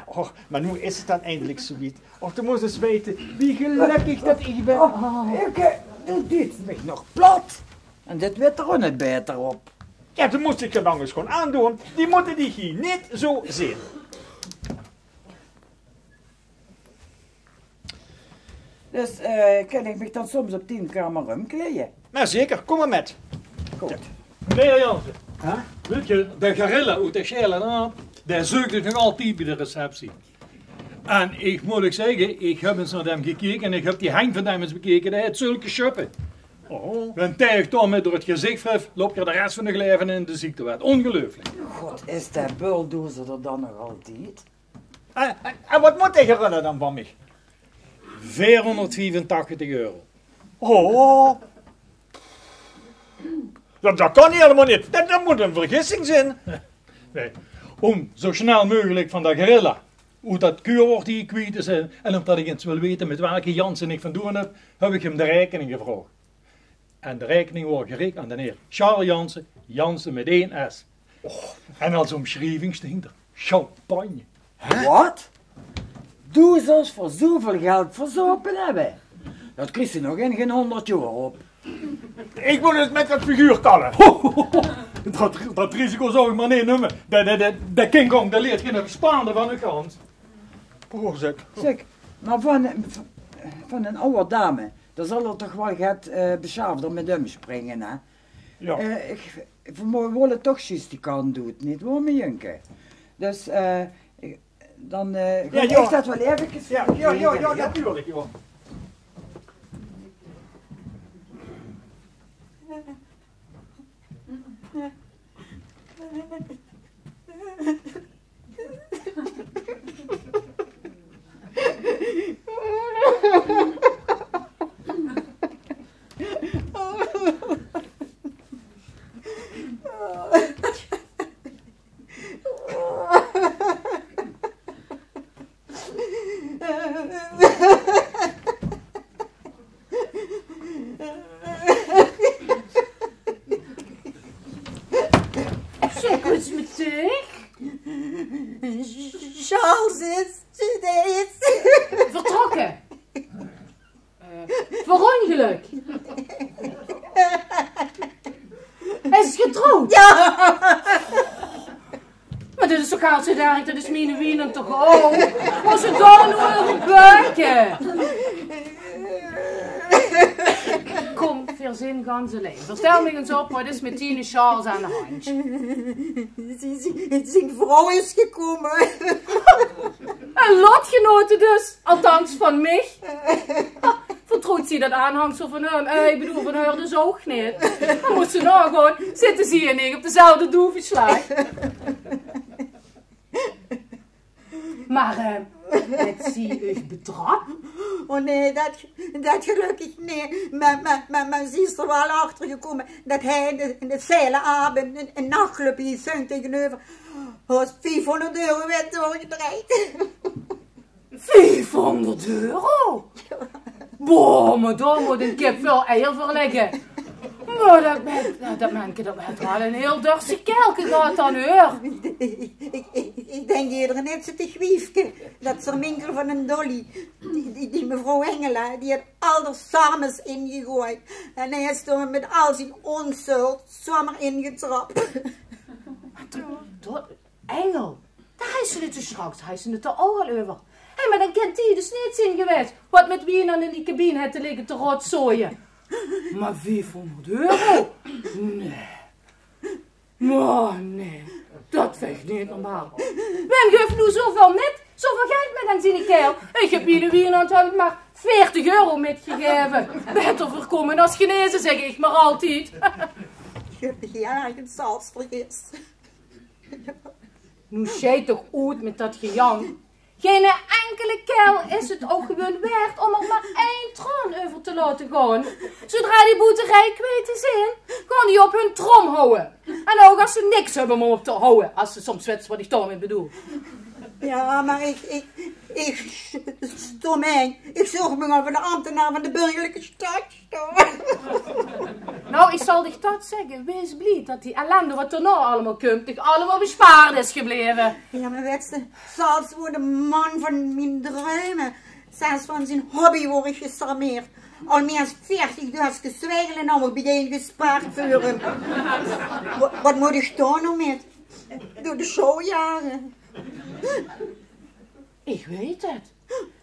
Och, mer noe is 't dan eindelik zoe wied. Och, doe mós ins weite wie gelökkig det ich bön. Och, ich, eh, doe duuts mich nog plat. En dit weurt d'r ouch neet baeter op. Jao, doe mós dich get angers gaon aandoon. Die mótte dich hie neet zoe zeen. Dus, eh, kin ich mich dan soms op dien kamer umkleie? Mer zeker, kóm mer mit. Good. Meneer Jansen, hè? Wèt geer, de gorilla oet de Sjele Aap, dae zeukt uch nog altied bie de receptie. En ich mót uch zègke, ich höb ins nao dem gekeke en ich höb die henj van dem ins bekeke, dae haet zulke sjöppe. Oh. Wen dae uch dao mit door 't gezich wrif, löp geer de res van uch laeve in de ziektewèt. Óngeluiflik. God, is dae bulldozer d'r dan nog altied? En, en, en wat mót dae gorilla dan van mich? Veerhónderdviefentachtig euro. Oh. Dat, dat kan hielemaol neet. Dat, dat mót ein vergissing zeen. Nae. Óm zo snel meugelik van dae gorilla oet dat kuurwoord hie kwiet te zeen en ómdat ich ins wil weite mit welke Jansen ich van doon höb, höb ich 'm de raekening gevraog. En de raekening woort geriech aan d'n heer Charles Jansen, Jansen mit ein S. Och, en es ómsjrieving sting d'r champagne. Hè? Wat? Doe zóls veur zoeväöl geld verzoupe höbbe? Dat kriegs se nog in gein hóngerd jaor op. Ich mót ins mit dat figuur kalle. Dat, dat risico zou ich mer neet numme. De, de, de, de King Kong, dae leert gein bespaarde van de gans. Proost. Zèk, mer van, van ein aw dame, dao zal 'r toch waal get, eh, besjaafder mit ómspringe, hè? Jao. Eh, ich, veer mo-, wólle toch zjus die kant oet, neet waor, mien jungke? Dus, eh, dan, eh, gaon ich dat waal efkes regele, jao? Jao, jao, jao, natuurlik, jao. Zèk, waat is mit dich? Charles is, is vertrokke. Eh, verongelök. Is getrouwd. Jao. Mer dit is toch gans neet erg, dat is miene Wienand toch ouch. Mós se dao noe euver beuke? Kóm, veer zeen gans allein. Vertèl mich ins op, waat is mit diene Charles aan de handj? Zien, zien, zien vrouw is gekómme. Ein lotgenote dus, althans van mich. Ha, vertroewt zie dat aanhangsel van häöm? Eh, ich bedoel, van häör dus ouch neet. Dan mós se naogaon, zitte zie en ich op dezelfde doeveslaag. Mer, eh, haet zie uch betrap? O nae, dat, dat gelökkig neet. Mer, mer, mer, mer zie is d'r waal achter gekómme dat hae in de, in de Sjele Aap, ein, ein, ein nachclub hie sjuin taengeneuver, haw viefhóngerd euro wèt doorgedrejd. Viefhóngerd euro? Boah, mer dao mót ein kip väöl eier veur lègke. Mer dat men-, dat, dat menke, dat haet waal ein hieël dörs kaelke gehad dan, huur. Ich, ich, ich, ich dink ieëder neet zoe te gwiefke. Dat is d'r minkel van ein Dolly. Die, die, die mevrouw Engela, die haet al d'r sarmes ingegoejd. En hae is d'r mit al zien ónsjuld zomer ingetrap. Mer dat, dat, Engel, dao haes se 't zoe sjtraks, haes se 't d'r ouch al euver. Hé, mer dan kint die dus neet zeen gewaes waat mit Wienand in die cabine haet te ligke te rotzooie. Mer viefhóngerd euro? Nae. Oh, nae. Dat vinj ich neet normaal. Wae guf noe zoeväöl mit, zoeväöl geld mit aan ziene kael? Ich höb miene Wienand mer veertig euro mitgegaeve. Baeter veurkómme es geneze, zèk ich mer altied. Ich höb mich hieël erg in Charles vergis. Noe sjei toch oet mit dat gejank. Geine enkele kael is 't ouch gewoon waerd óm d'r mer ein traon euver te laote gaon. Zoedra die boeterie kwiet zeen, gaon die op hun trom houwe. En ouch es ze niks höbbe óm op te houwe, es se soms wèts waat ich dao mit bedoel. Jao, mer ich, ich, ich, stom, hè. Ich zoog mich al veur de ambtenaar van de burgerlike stand. Noe, ich zal dich dat zègke. Waes blie dat die ellende waat d'r noe allemaol kump, dich allemaol bespaard is gebleve. Jao, mer wèts se, Charles woor de man van mien druime. Zelfs van zien hobby woor ich gecharmeerd. Al mieë es veertig döskes zwaegele hou ich biejein gespaard veur häöm. Wa-, waat mót ich dao noe mit? Door de sjouw jage. Ich weit 't.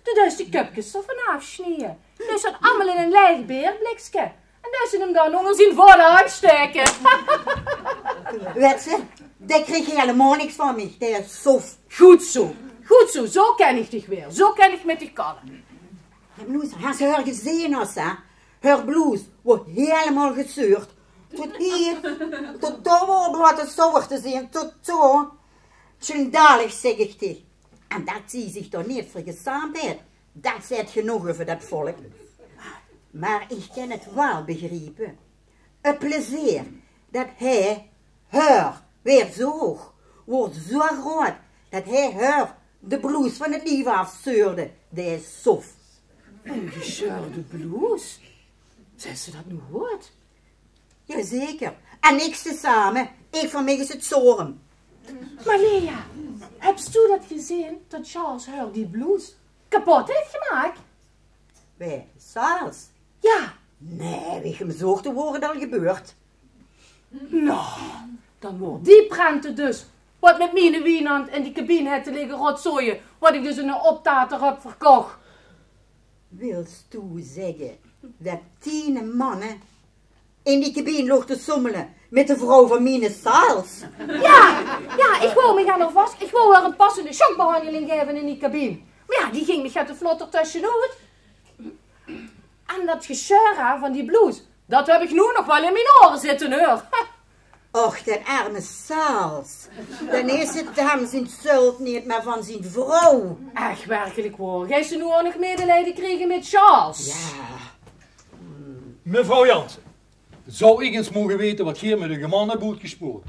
Doe deis de köpkes d'r vanaaf snieje. Doe deis dat allemaol in ein laeg beerblikske. En doe deis 'm dan ónger zien vódde aanstaeke. Wèts se, dae krieg hielemaol niks van mich, dae sof. Good zoe, good zoe, zoe kin ich dich weer, zoe kin ich mit dich kalle. En noe, has se häör gezeen, as se, häör bloes woor hielemaol gezeurd. Tot hie, tot dao woor 't bloot te zouwer te zeen, tot zoe. Sjandalig, zèk ich dich. En det zie zich dao neet veur gesaamp haet, det zaet genóg euver det volk. Mer ich kin 't waal begriepe. 't Plezeer det hae häör weer zoog, woor zoe groot det hae häör de bloes van 't lief aafzeurde, dae sof. Ein gezeurde bloes? Zaes se det noe good? Jazeker. En niks te same. Ich, veur mich is 't zorum. Mer Lea, höbs doe det gezeen det Charles häör die bloes kepot haet gemaak? Wae? Charles? Jao. Nae, wie ich 'm zoog, toen woor 't al gebeurd. Noe, dan woor die prente dus, waat mit miene Wienand in die kabien haet ligke rotzooie, waat ich dus aan eine optater höb verkoch. Wils doe zègke det tien manne in die kabien loog te sommele mit de vrouw van miene Charles? Jao, jao, ich wou mich aan häör vas, ich wou häör ein passende shockbehanjeling gaeve in die kabien. Mer jao, die ging mich get te vlot d'r tösjenoet. En det gesjeur van die bloes, det höb ich noe nog waal in mien ore zitte, heur. Och, den erme Charles. Den is 't häöm zien zöld neet, mer van zien vrouw. Ech, werkelik waor. Geis se noe ouch nog medeleide kriege mit Charles? Jao. Mevrouw Jansen, zou ich ins moge weite waat geer mit eure man höb oetgespoord?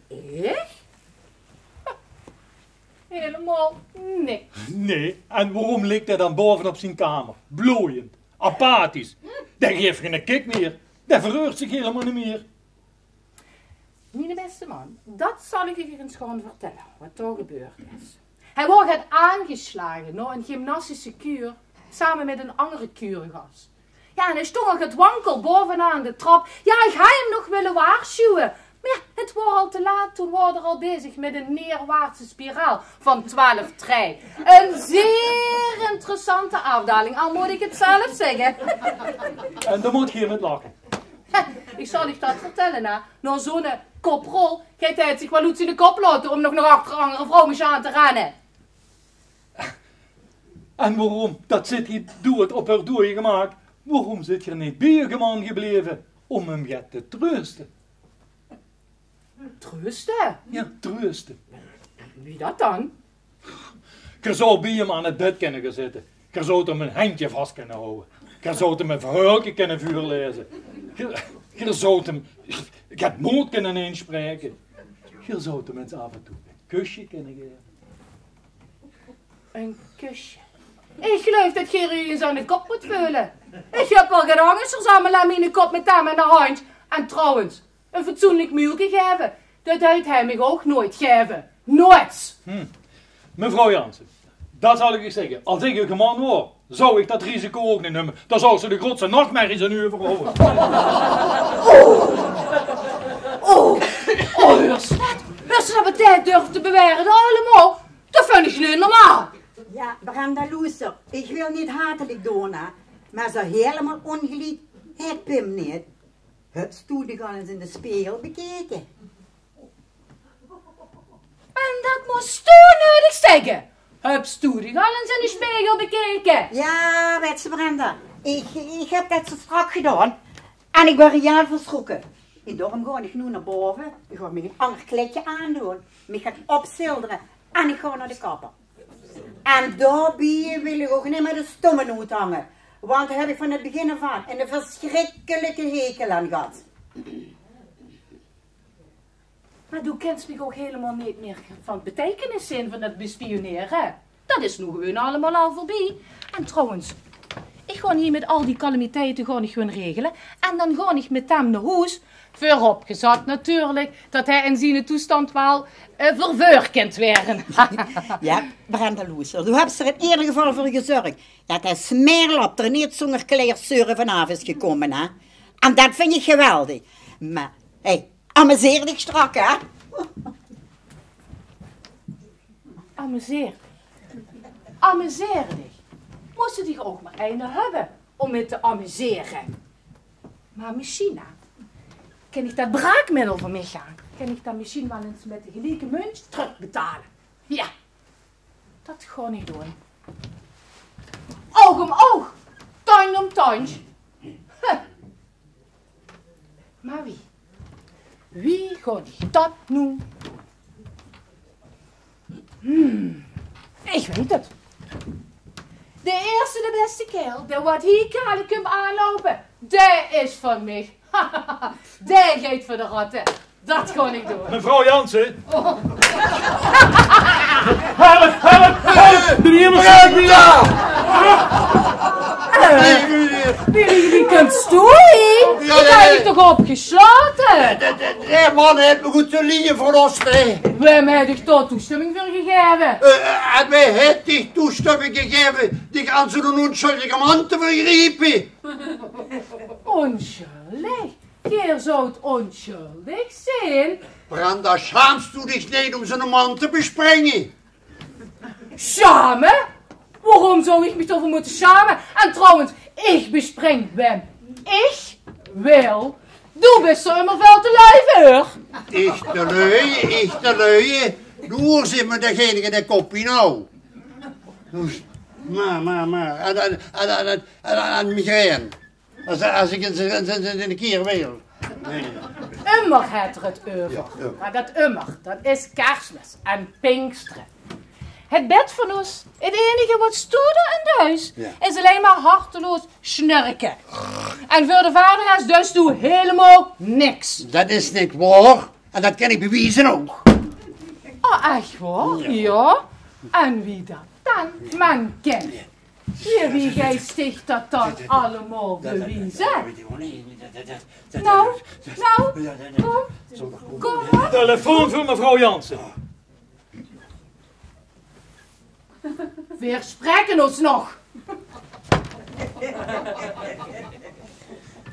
Ich? Hielemaol niks. Nae, en waorum ligk dae dan baove op zien kamer? Blojend, apathisch. Dae guf geine kik mier. Dae verreurt zich hielemaol neet mier. Miene bèste man, det zal ich uch ins gaon vertèlle, waat dao gebeurd is. Hae woor get aangeslage nao ein gymnastische kuur, same mit ein anger kuurgas. Jao, en hae stóng al get wankel baovenaan de trap. Jao, ich haw 'm nog wille waarsjuwe. Mer jao, 't woor al te laat, toen woor 'r al bezig mit ein neerwaartse spiraal van twelf trei. Ein zeer interessante aafdaling, al mót ich 't zelf zègke. En dan mót geer mit lache. Ich zal uch det vertèlle, hè. Nao zoe'n koprol geit hae 't zich waal oet ziene kop laote óm nog nao achter ein anger vrouw aan te renne. En waorum, det zit hie doead op häör doeaje gemaak, waorum zit geer neet bie eure man gebleve óm 'm get te treuste? Treuste? Jao, treuste. Wie det dan? Geer zouw bie 'm aan 't bèd kènne gaon zitte. Geer zouwt 'm ein hendje vas kènne hawwe. Geer zouwt 'm ein verhäölke kènne veurlaeze. Geer, geer zouwt 'm get mood kènne inspraeke. Geer zouwt 'm ins aaf en toe ein kusje kènne gaeve. Ein kusje? Ich geluif det geer uch ins aan de kop mót veule. Ich höb waal get angers verzameld aan miene kop mit dae en de handj. En trouwens, ein fatsoenlik muulke gaeve, det haet hae mich ouch noeats gaeve. Noeats! Hm. Mevrouw Jansen, det zal ich uch zègke. Es ich eur man waor, zouw ich det risico ouch neet numme. Dan zouw ze de grootste nachmerries aan uch euverhawwe. Oh, oh, heurs se det? Heurs se det, waat dae durf te bewere? Det allemaol, det vinj ich neet normaal. Jao, Brenda, loester, ich wil neet hatelik doon, hè, mer zoe hielemaol óngeliek haet Pim neet. Höbs doe dich al ins in de spegel bekeke? En det mós doe neudig zègke. Höbs doe dich al ins in de spegel bekeke? Jao, wèts se, Brenda, ich, ich höb det zoe straks gedaon. En ich waer hiel versjrokke. En daorum gaon ich noe nao bove. Ich gaon mich ein anger kleidje aandoon. Mich gaon opsjildere. En ich gaon nao de kapper. En daobie wil ich ouch neet mier de stómme oethange, want dao höb ich van 't begin aaf aan eine versjrikkelike hekel aan gehad. Mer doe kins mich ouch hielemaol neet mier van beteikenis zeen van det bespionere. Det is noe gewoon allemaol al veurbie. En trouwens, ich gaon hie mit al die calamiteite gaon ich gewoon regele. En dan gaon ich mit häöm nao hoes. Veurop gezat natuurlik det hae in ziene toesjtandj waal, eh, verveurd kint waere. Jao, Brenda, loester, doe höbs d'r in eder geval veur gezörg det dae smeerlap d'r neet zónger kleierzeure vanaaf is gekómme, hè? En det vinj ich geweldig. Mer, hey, amuseer dich strak, hè? Amuseer. Amuseer dich. Mós se dich ouch mer eine höbbe óm mit te amusere. Mer mesjien, hè, Kin ich det braakmiddel veur mich gaon? Kin ich det mesjien waal ins mit de gelieke muntj trökbetale? Jao, det gaon ich doon. Oug óm oug, tandj óm tandj. Huh. Mer wie? Wie gaon ich det noe doon? Hm, ich weit 't. De ieëste, de bèste kaerel, dae waat hie kaal kump aanloupe, dae is van mich. Dae geit veur de ratte. Det gaon ich doon. Mevrouw Jansen. Oh. Help, help, help! Brenda! Wie, wie, wie kóms doe hie? Jao, ich höb dich toch opgesjlaote? De, de, de man haet mich good te lieje verlos, hè. Wae haet dich dao toesjtumming veur gegaeve? Eh, eh, en wae haet dich toesjtumming gegaeve dich aan zoe'n ónsjuldige man te vergriepe? Ónsjuldig? Geer zouwt ónsjuldig zeen. Brenda, sjaams doe dich neet óm zoe'n man te bespringe? Sjame? Waorom zouw ich mich daoveur mótte sjame? En trouwens, ich bespring waem ich wil. Doe bis d'r ummer väöl te lui veur. Ich te lui, ich te lui. Doe zeen v'r degene dae kop hiej noe. Dus, mer, mer, mer. En, en, en migraine. Es, es ich ins, ins, ins, ins ein kier wil. Ummer haet 'r 't euver. Jao, jao. Mer det ummer, det is Kersmis en Pinkstere. 't Bèd van oes, 't einige waat stoeëde in 't hoes, is allein mer harteloos sjnurke. En veur de vader is dus doe hielemaol niks. Det is neet waor. En det kin ich bewieze ouch. Oh, ech waor? Jao. En wie det dan? Mer kin. Jao, wie geis dich det dan allemaol bewieze? Noe, noe, kóm, kóm op. Telefoon veur mevrouw Jansen. Veer sjpreke oes nog.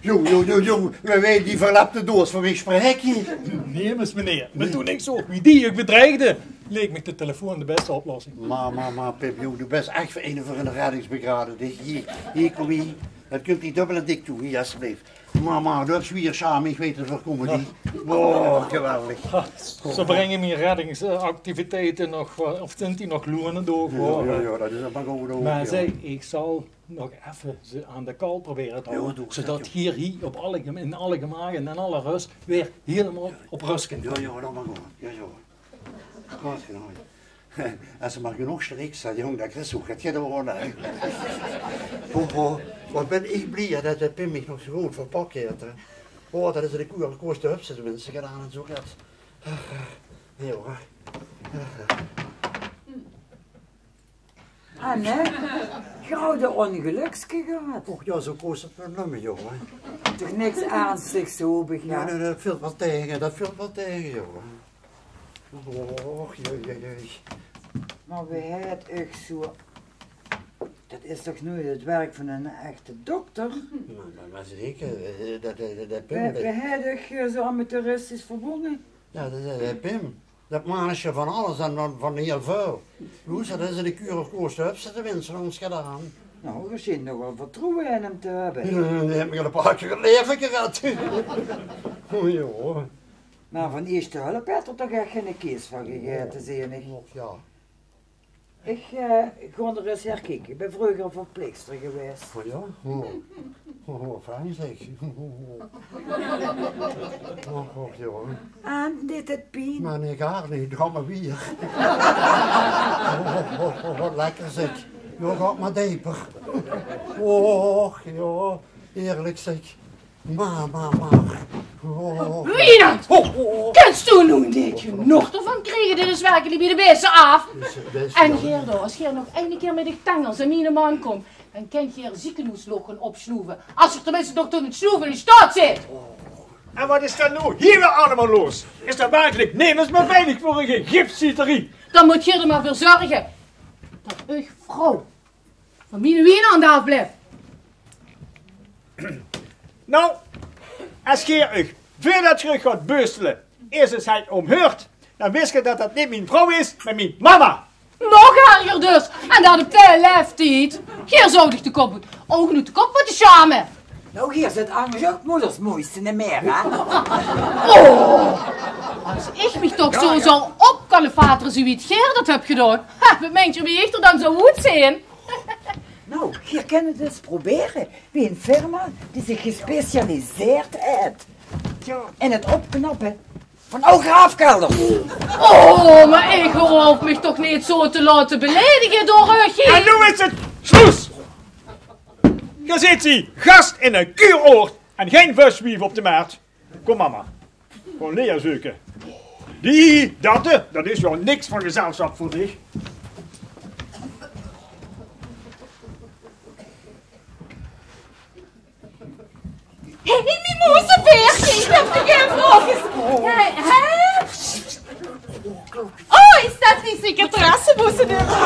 Jóng, jóng, jóng, jóng, wae weit die verlepte doeas van mich sjpreke? Nemes, meneer. Mer toen ich zoog wie die uch bedreigde, leek mich de telefoon de bèste oplossing. Mer, mer, mer, Pim, jóng, doe bis ech veur eine veur ein reddingsbrigade. Hie, hie, kóm hie. Det kump dich dubbel en dik toe. Hie, esjeblief. Mer, mer, doe höbs zwier sjame, ich weit 't, veer kómme die. Oh, geweldig. Ha, ze bringe mien reddingsactiviteite nog, eh, of zint die nog loenend ouch, jao, hoor. Jao, jao, det is mer good ouch, jao. Mer zèk, ich zal nog effe ze aan de kal probere te hawte, zoedet geer hie op alle gem-, in alle gemaak en in alle rös weer hielemaol op rös kint. Jao, jao, det maag waal. Jao, jao. Good gedaon. Es se mer genóg sjriks, jóng, dan kriegs se ouch get gedaon, hè. Ho, ho, waat bön ich blie det de Pim mich nog zoe good verpak haet, hè. Oh, det is de koer, koste höbs se tenminste gedaon en zoe get. Ach, ach, nae, huur. Anne, gauw de óngelökske gehad. Och jao, zoe koos 't waal numme, jóng. Toch niks ernstigs, hoop ich, hè? Nae, nae, det vilt waal taenge, det vilt waal taenge, jóng. Och, jee, jee, jee. Mer wae haet uch zoe, det is toch noeit 't werk van eine echte dokter? Mer, mer, mer zeker, eh, det, det, det, det Pim, wae, wae haet uch, eh, zoe amateuristisch verbónje? Jao, det, det, det Pim. Det manesje van alles en van, van hiel väöl. Loester, det is de kuur of koos, höbs se tenminste ós gedaon. Noe, geer sjient nogal vertroewe in häöm te höbbe. Jao, dae haet mich al e paar kier 't laeve gered. O jao. Mer van ieësjte hulp haet 'r toch ech geine kees van gegaete, zeen ich. Och jao. Ich, eh, gaon d'r ins herkieke. Ich bön vreuger verpleegster gewaes. O jao? O. O, o, fijn zèk. Och, och, jao. En deit 't pien? Mer nae, gaar neet. Gaot mer wiejer. O, o, o, o, waat lekker zèk. Jao, gaot mer deper. Och, jao. Heerlik zèk. Mer, mer, mer. O. Wienand! Ho, ho, ho. Kins doe noe neet genóg d'rvan kriege? Dit is werkelik bie de beeste aaf. Is, is, en jao. Geer dao, es geer nog eine kier mit de tengels aan miene man kómp, dan kint geer 't zeekenhoes nog gaon opsnoeve. Es geer tenminste nog tot 't snoeve in staot zeet. En waat is dan noe hie weer allemaol los? Is d'r werkelik nemes mee veilig veur ein gegifsjieterie? Dan mót geer d'r mer veur zörge det uch vrouw van miene Wienand aafblief. Noe, es geer uch, veurdet geer uch gaot beustele, ieësj ins hei óm heurt, dan wis geer det det neet mien vrouw is, mer mien mama. Nog erger dus. En det op dae laeftied. Geer zouwt uch de kop, ouch noe de kop mótte sjame. Nou, hie zit angers ouch moeders moeiste neet mee, hè? Oh! As ich mich toch zo zou opkalefatere, zoe wie geer dat höb gedaon. Ha, wat meint geer wie ich d'r dan zo oetzeen? Nou, geer kint 't ins probere bie ein firma die zich gespecialiseerd haet in 't opknappe van aw graafkelders. Oh, mer ich hoof mich toch neet zo te laote beledige door uch. En noe is 't sloes! Geer zeet hie gas in ein kuuroord en gein vöswief op de mert. Kóm, mama. Gaon leer zeuke. Die, dat, dat is waal niks van gezelsjap veur dich. Hé, hé, mien moesebeerke, ich höb dich effe vraoge. Hé, hè? Oh, is dat die secretaresse, moesebeerke?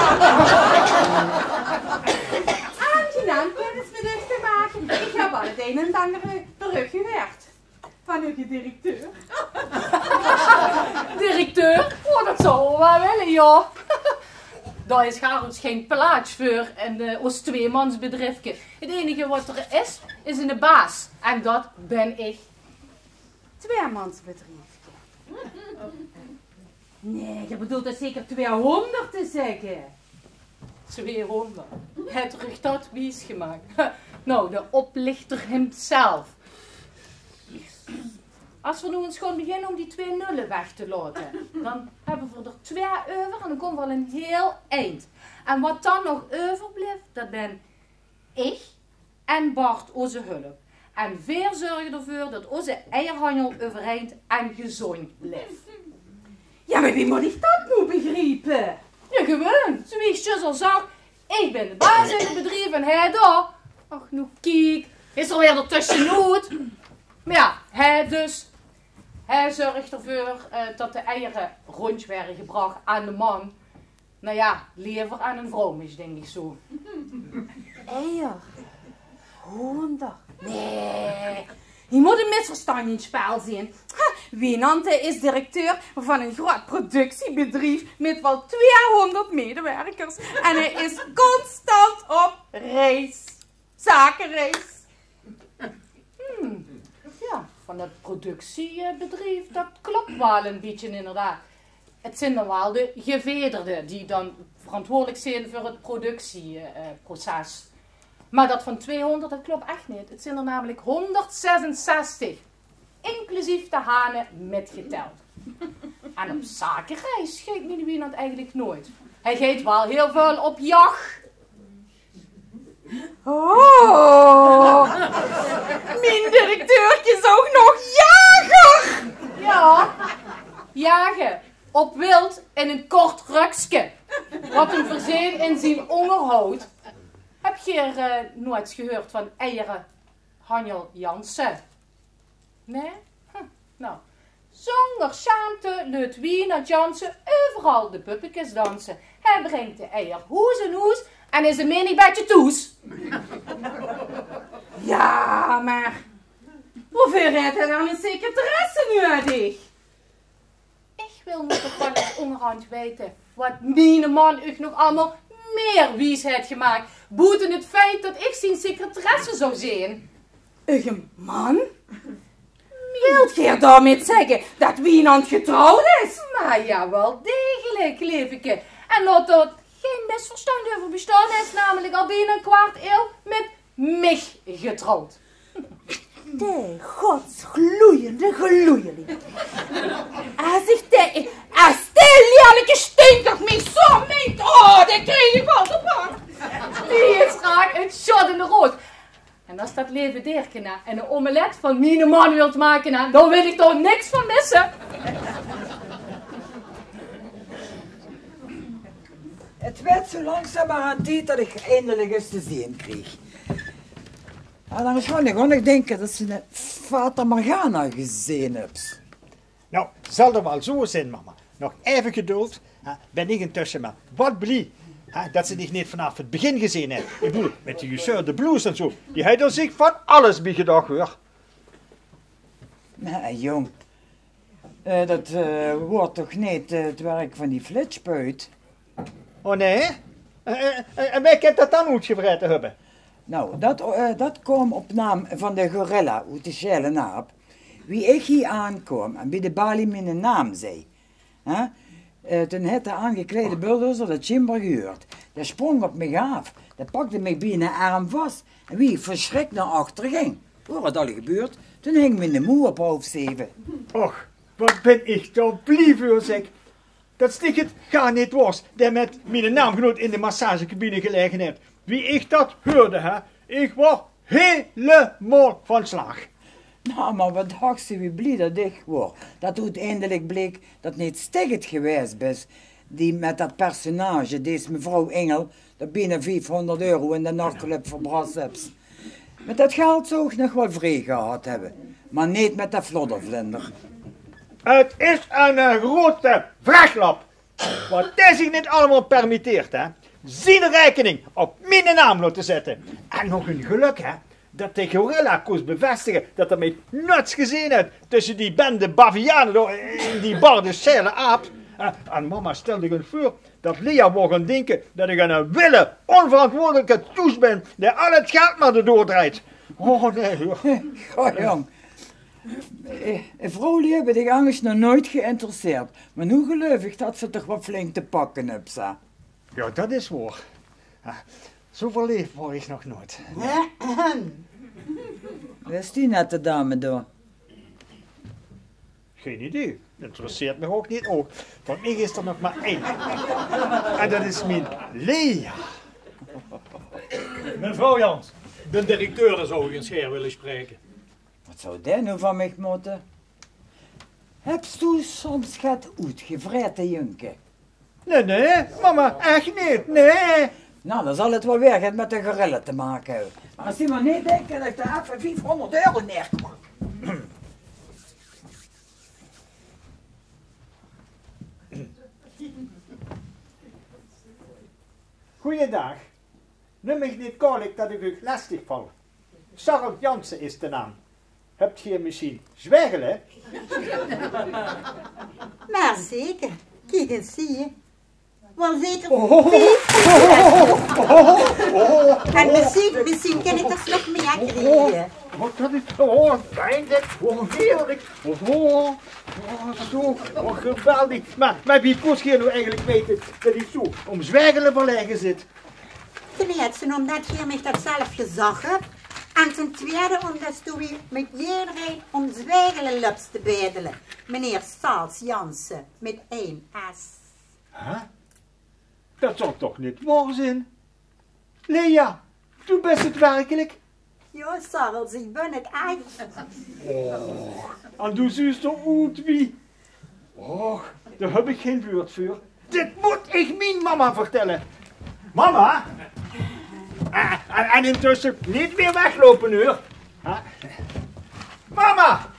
Aangenaam kennis mit uch te make. Ich höb al 't ein en 't anger veur uch gehuurd. Van uche directeur. Directeur? Oh, dat zou 'r waal wille, jao. Dao is gaar gein plaats veur in, eh, ós tweemansbedriefke. 't Einige wat d'r is, is eine baas. En dat bön ich. Tweemansbedriefke. Nae, geer bedoelt toch zeker tweehóngerd te zègke? Tweehóngerd. Haet uch dat wiesgemaak? Nou, de oplichter himself. As v'r noe ins gaon beginne óm die twee nulle weg te laote, dan höbbe v'r d'r twee euver en dan kómme v'r al ein hieël eind. En wat dan nog euverblif, dat bön ich en Bart, ózze hulp. En veer zörge d'rveur dat ózze eierhanjel euvereind en gezóndj blif. Jao, mer wie mót ich dat noe begriepe? Jao, gewoon. Zoe wie ich zjus al zag, ich bön de baas in 't bedrief en hae dao. Ach, noe kiek, is 'r weer d'r tösjenoet. Mer jao, hae dus. Hae zörg d'rveur, eh, dat de eiere róndj waere gebrach aan de man. Nou jao, lever aan ein vrouw, mis, dink ich zo. Eier? Hóngerd? Nae, hie mót ein misverstandj in 't spel zeen. Ha, Wienand is directeur van ein groeat productiebedrief mit waal tweehóngerd medewerkers. En hae is constant op reis. Zakereis. Hm. Jao, van dat productiebedrief, dat klop waal ein bietje inderdaad. 't Zeen dan waal de gevederde die dan verantwoordelik zeen veur 't productieproces. Mer dat van tweehóngerd, dat klop ech neet. 't Zeen d'r namelik hónderdzesenzestig. Inclusief de hane mitgeteld. En op zakereis geit miene Wienand eigelik noeats. Hae geit waal hieël väöl op jach. Oh, mien directeurke is ouch nog jager! Jao, jage. Op wild in ein kort rökske. Wat ein veurzeen in zien óngerhaod. Höb geer, eh, noeats gehuurd van eierehanjel Jansen? Nae? Hm, nou. Zónger sjaamte leut Wienand Jansen euveral de puppekes danse. Hae bringk de eier hoes in hoes en is ein menig bietje toes. Jao, mer woeveur haet hae dan ein secretaresse nudig? Ich wil noe toch waal ins óngerhandj weite wat miene man uch nog allemaol mier wies haet gemaak, boete 't feit dat ich zien secretaresse zou zeen. Uche man? Wilt geer daomit zègke dat Wienand getrouwd is? Mer jao, waal degelik, leefke. En laot dao gein misverstandj euver bestaon, hae is namelik al bienao ein kwart eeuw mit mich getrouwd. De godsgloeiende gloeieling. As ich de, as de lierlike stinker mich zo meint, oh, dan krieg ich waal te pakke. Die is raak ein sjot in de roos. En as dat leve deerke, hè, ein omelet van miene man wilt make, hè, dan wil ich dao niks van misse. 't Weurt zo langzamerhand tied dat ich eindelik ins te zeen krieg. En dan sjoon ich ouch nog dinke dat se 'ne Fata Morgana gezeen höbs. Nou, zal d'r waal zo zeen, mama. Nog effe geduld, hè, bön ich intösse mer wat blie, hè, dat se dich neet vanaaf 't begin gezeen höb. Ich bedoel, mit die gezeurde bloes en zo, die haet d'r zich van alles bie gedach, huur. Mer, eh, jóng, eh, dat, eh, woort toch neet, eh, 't werk van die flitspuit? Oh nae? Eh, eh, eh, en wae kint dat dan oetgevraete höbbe? Nou, dat, eh, dat kaom op naam van de gorilla oet de Sjaele Aap. Wie ich hie aankaom en bie de balie miene naam zag, hè, eh, toen haet de aangekleide bulldozer dat sjijnbaar gehuurd. Dae sjprong op mich aaf, dae pakde mich bie miene erm vas en wie ich versjrik nao achter ging, woor 't al gebuurd, toen hing miene moe op haof zeve. Och, wat bin ich toch blie veur, zèk. Dat Stig 't gaar neet waor dae mit miene naamgenoot in de massagecabine gelaege haet. Wie ich dat huurde, hè, ich waor hielemaol van slaag. Nou, mer wat dachs se wie blie dat ich waor, dat oeteindelik bleek dat neet Stig 't gewaes is, dae mit dat personage, dees mevrouw Ingel, dat bienao viefhóngerd euro in de nachclub verbras höbs. Mit dat geld zou ich nog waal vrij gehad höbbe, mer neet mit de floddervlinder. 't Is eine groete vreglap. Wat dae zich neet allemaol permitteert, hè? Zien raekening op miene naam laote zètte. En nog ein gelök, hè, dat de gorilla kós bevestige dat 'r mich nuuts gezeen haet tösse die bende baviane dao in die bar de Sjaele Aap. Eh, en mama, sjtèl dich ins veur dat Lea waor gaon dinke dat ich eine wille, ónverantwoordelike toes bin dae al 't geld mer d'rdoor drejt. Oh, nae, huur. Oh, jóng. Eh, vrouwluuj höbbe dich angers nog noeats geïnteresseerd, mer noe geluif ich dat se 't toch waal flink te pakke höbs, hè? Jao, dat is waor. Ah, zoe verleef waor ich nog noeats. Wae is die nette dame dao? Gein idee. Interesseert mich ouch neet. Oh, van mich is d'r nog mer ein. En dat is mien Lea. Mevrouw Jans, de directeur zou ich ins gaer wille sjpraeke. Wat zou dae noe van mich mótte? Höbs doe soms get oetgevraete, jungke? Nae, nae, mama, ech neet, nae. Nou, dan zal 't waal weer get mit de gorilla te make höbbe. Mer es die mer neet dinke dat ich dao effe viefhóngerd euro neerknal. Goojendaag. Num mich neet kwaolik dat ich uch lestig val. Sarel Jansen is de naam. Höb geer mesjien zwaegele? Mer zeker. Kiek ins hie. Waal zeker vief. En mesjien, mesjien kin ich d'r nog mieë kriege. Oh, dat is, oh, fijn, zeg. Oh, heerlijk. Oh, oh, zo. Oh, geweldig. Mer, mer wie kós geer noe eigelik weite dat ich zoe óm zwaegele verlaege zit? Ten ieëtste ómdat geer mich dat zelf gezag höb. En ten twieëde ómdat doe hie mit jederein óm zwaegele löps te bedele. Meneer Sals Jansen, mit ein S. Hè? Dat zal toch neet waor zeen? Lea, doe bès 't werkelik? Jao, Sarels, ich bön 't ech. Och, en doe zuus d'r oet wie... Och, dao höb ich gein wäörd veur. Dit mót ich mien mama vertèlle. Mama? Eh, en, en intösse neet weer wegloupe, huur. Hè? Mama!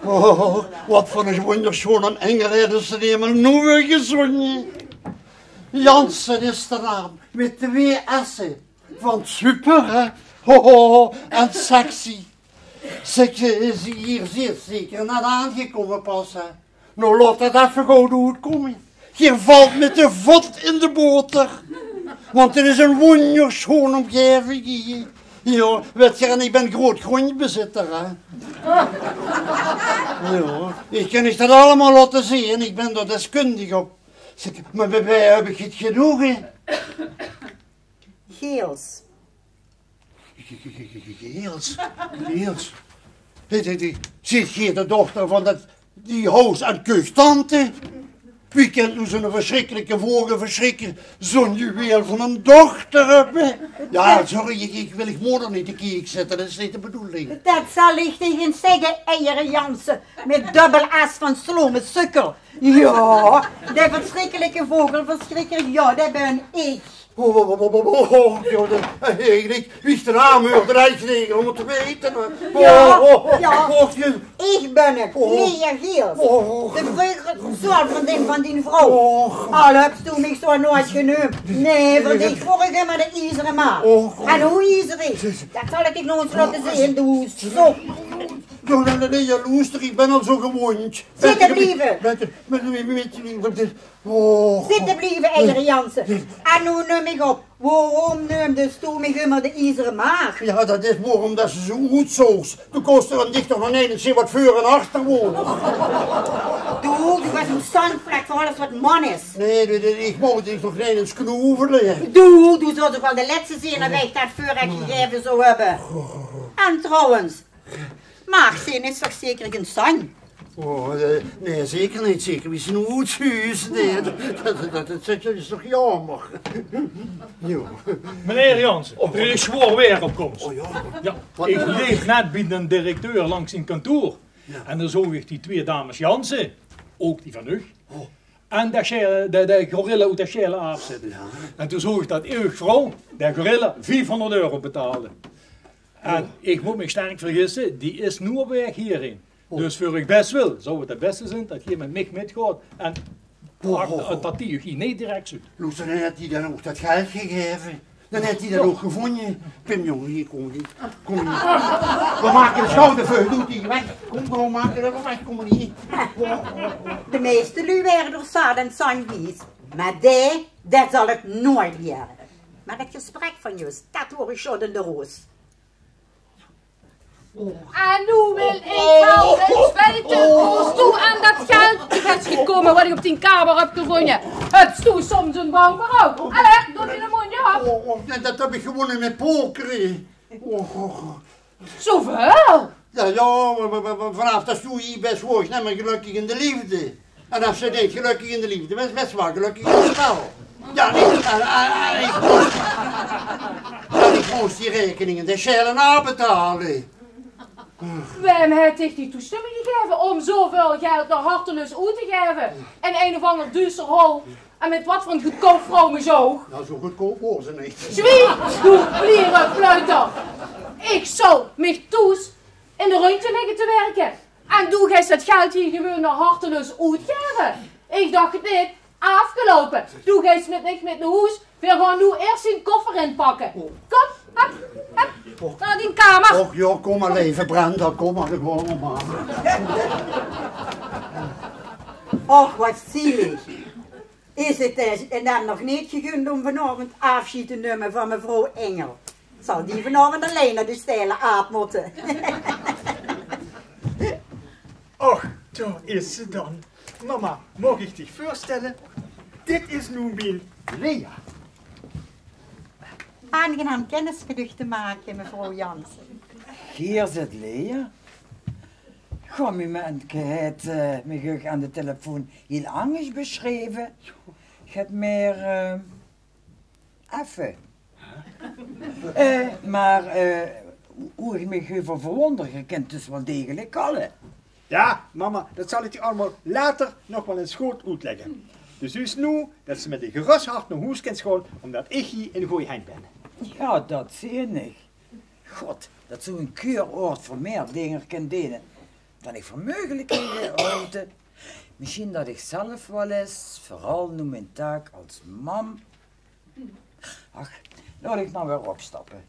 Oh, wat veur ein wónjersjoon engelried is 't hielemaol noe weer gezónje. Jansen is de naam, mit twee s'e. Van super, hè? Ho, ho, ho, en sexy. Zeg, eh, geer zeet zeker net aangekómme pas, hè? Noe, laot dat effe good oetkómme. Geer valt mit de vot in de boter. Want 't is ein wónjersjoon ómgaeving hie. Jao, wèt geer, en ich bön groot gróndjbezitter, hè. Jao, ich kin uch dat allemaol laote zeen, ich bön dao deskundig op. Zeg, mer bie, bie höb ich 't genoeg, hè? Geels. Geels? Geels? Hé, hé, hé, zeet geer de dochter van dat, die hous- en kuuchtante? Wie kint noe zoe'n versjrikkelike vogel versjrikke, zoe'n juweel van ein dochter höbbe? Jao, sorry, ich, ich wil uch moder neet de kiek zitte, dat is neet de bedoeling. Dat zal ich dich ins zègke, Eiere Jansen, mit dubbel S van slome sukkel. Jao, de versjrikkelike vogelversjrikker, jao, dat bön ich. Oh, oh, oh, oh, oh, oh, jao, det, eh, eigelik, wie ich de naam huuer, det haw ich neet mótte weite, hè. Oh, ja, oh, oh, ja. Oh, ich bön 't, oh, Lea Geels. Oh. De vreugere zoon van dien, van dien vrouw. Oh. Al höbs doe mich zoe noeats geneump. Nae, want ich vroog ummer de iezere maagd. Oh. En wie iezerig? Det zal ich dich nog ins laote zeen, doe. Zo. Jao, nae, nae, nae, jao, loester, ich bön al zo gewóndj. Zitte blieve. Mit, mit, mit, mit, mit, mit, oh, zitte blieve, Eider Jansen. En noe neum ich op. Waorom neumdes doe mich ummer de iezere maagd? Jao, det is waorom det se zo oetzoogs. Doe kós dich toch nog neet ins zeen waat veur en achter woor. Doe, doe bös ein zandvlek veur alles waat man is. Nae, nae, nae, ich moch dich toch neet ins knoevele, hè. Doe, doe zóls toch waal de lètste zeen, det ich det veur dich gegaeve zou höbbe. En trouwens, maagd zeen is toch zeker gein sanje? Oh, eh, nae, zeker neet. Zeker wie se noe oetzuus. Nae, det, det, det, det is toch jaomer. Jao. Meneer Jansen, d'r is zwaor waer op kóms. Oh, jao. Jao, ich leep net bie de directeur langs zien kantoor. Jao. En dao zoog ich die twee dames Jansen, ouch die van uch. Oh. En de sjaele, de, de gorilla oet de sjaele aap zitte. Jao. En toen zoog ich det eeuwig vrouw, de gorilla, viefhóngerd euro betaalde. En ich mót mich sterk vergisse, die is noe op waeg hiehin. Oh. Dus veur uch bestwil zou 't 't bèste zeen det geer mit mich mitgaot en, oh, oh, oh, det die uch hie neet direk zuut. Loester, en haet die dan ouch det geld gegaeve? Dan haet die det ouch gevónje. Pim, jóng, hie, kóm hie. Kóm hie. Veer make ein sjouw d'rveur, doot die weg. Kóm, kóm, make d'r weg, kóm hie. De meiste luuj waere d'r zaat en zandj wies. Mer dae, det zal 't noeats waere. Mer det gesprek van zjus, det huuer ich zo in de roos. En noe wil ich waal ins weite, wie doe aan det geld bös gekómme waat ich op dien kamer höb gevónje. Höbs doe soms ein bank veur ouch? Allee, doot dien móndj op. Oh, oh, nae, det höb ich gewónne mit pokere. Oh, oh, oh. Zoväöl? Jao, jao, mer, mer, mer, mer vanaaf det doe hie bès, waor ich neet mie gelökkig in de leefde. En es se neet gelökkig in de leefde bès, bès se waal gelökkig in 't spel. Jao, nae, en, en, en ich mós, en ich mós die raekeninge, de sjaele aafbetale. Wae haet dich die toestömming gegaeve óm zoväöl geld nao hartelus oet te gaeve in ein of anger duuster hol? En mit waat veur ein goodkoup vrouwemesj ouch? Jao, zo goodkoup waor ze neet. Zwieg, doe plierefluiter! Ich zal mich thoes in de rundje ligke te wirke. En doe geis det geld hie gewoon nao hartelus oetgaeve. Ich dach 't neet, aafgeloupe. Doe geis mit mich mit nao hoes. Veer gaon noe eers zien koffer inpakke. Kóm, hup, hup, nao dien kamer. Och jao, kóm mer, leve Brenda, kóm mer, gewoon mer. Och, waat zielig. Is 't, eh, 'm nog neet gegund óm vanaovend aafsjeid te numme van mevrouw Engel? Zal die vanaovend allein nao de sjaele aap mótte? Och, dao is ze dan. Mama, maag ich dich veurstelle? Dit is noe mien Lea. Aangenaam kennis mit uch te make, mevrouw Jansen. Geer zeet Lea? Goh, mien menke haet, eh, mich uch aan de telefoon hiel angers besjreve. Geer haet mieër, eh, effe. Eh, mer, eh, wo ich mich euver verwónder, geer kènt dus waal degelik kalle. Jao, mama, det zal ich dich allemaol later nog waal ins good oetlègke. Dus zuus noe det se mit ein gerös hart nao hoes kèns gaon, ómdet ich hie in gooj henj bön. Jao, det zeen ich. God, det zoe'n kuuroord veur mieër dinger kin deene dan ich veur meugelik haw gehaoje. Mesjien det ich zelf waal ins, veural noe mien taak es mam. Ach, laot ich mer weer opstappe.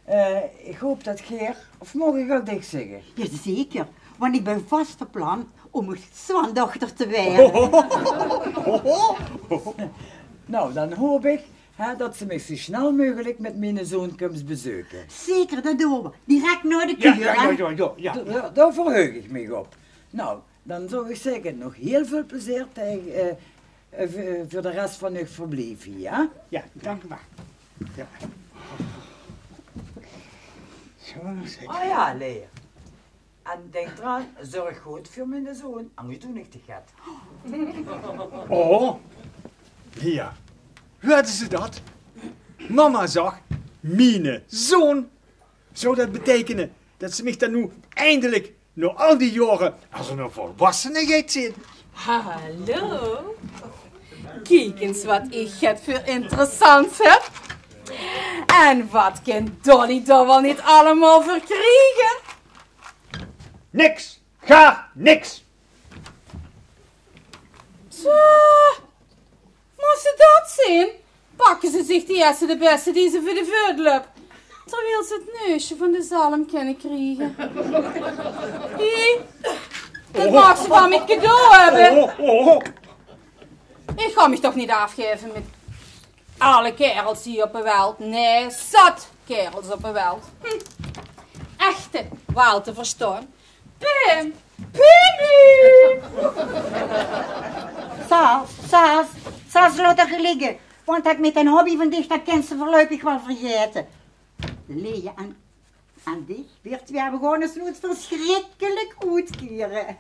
Eh, ich haop det geer, of maag ich al dich zègke? Jao, zeker, want ich bön vas van plan óm uch zwaandochter te waere. Nou, dan haop ich hè, det se mich zo snel meugelik mit miene zoon kums bezeuke. Zeker, det doon v'r. Direk nao de kuur, hè? Jao, jao, jao, jao. Dao, dao verheug ich mich op. Nou, dan zou ich zègke, nog hiel väöl plezeer taenge, eh, eh, veur, veur de res van eur verblief hie, hè? Jao, dank uch waal. Jao. Zo, zeker. Oh jao, Lea. En dink d'raan, zörg good veur miene zoon, angers doon ich dich get. Oh, Lea, huuerde ze det? Mama zag: miene zoon. Zou det beteikene det ze mich dan noe eindelik, nao al die jaore, es eine volwassene geit zeen? Hallo? Kiek ins wat ich get veur interessants höb. En wat kin Dolly dao waal neet allemaol veur kriege? Niks! Gaar niks! Zo, mós se dat zeen? Pakke ze zich de ierste de bèste die ze veur de veut löp. Terwiel ze 't neusje van de zalm kinne kriege. Hie, dat maag ze van mich cadeau höbbe. Oh, oh, oh. Ich gaon mich toch neet aafgaeve mit alle kaerels hie op de welt. Nae, zat kaerels op de welt. Hm. Echte, waal te verstaon. Pim! Pimmy! Sas, Sas, Sas, laot 't ligke. Want dat mit dien hobby van dich, dat kins se veurluipig waal vergaete. Lea, aan, aan dich waert 't waere gaon ins noets versjrikkelik oetkiere.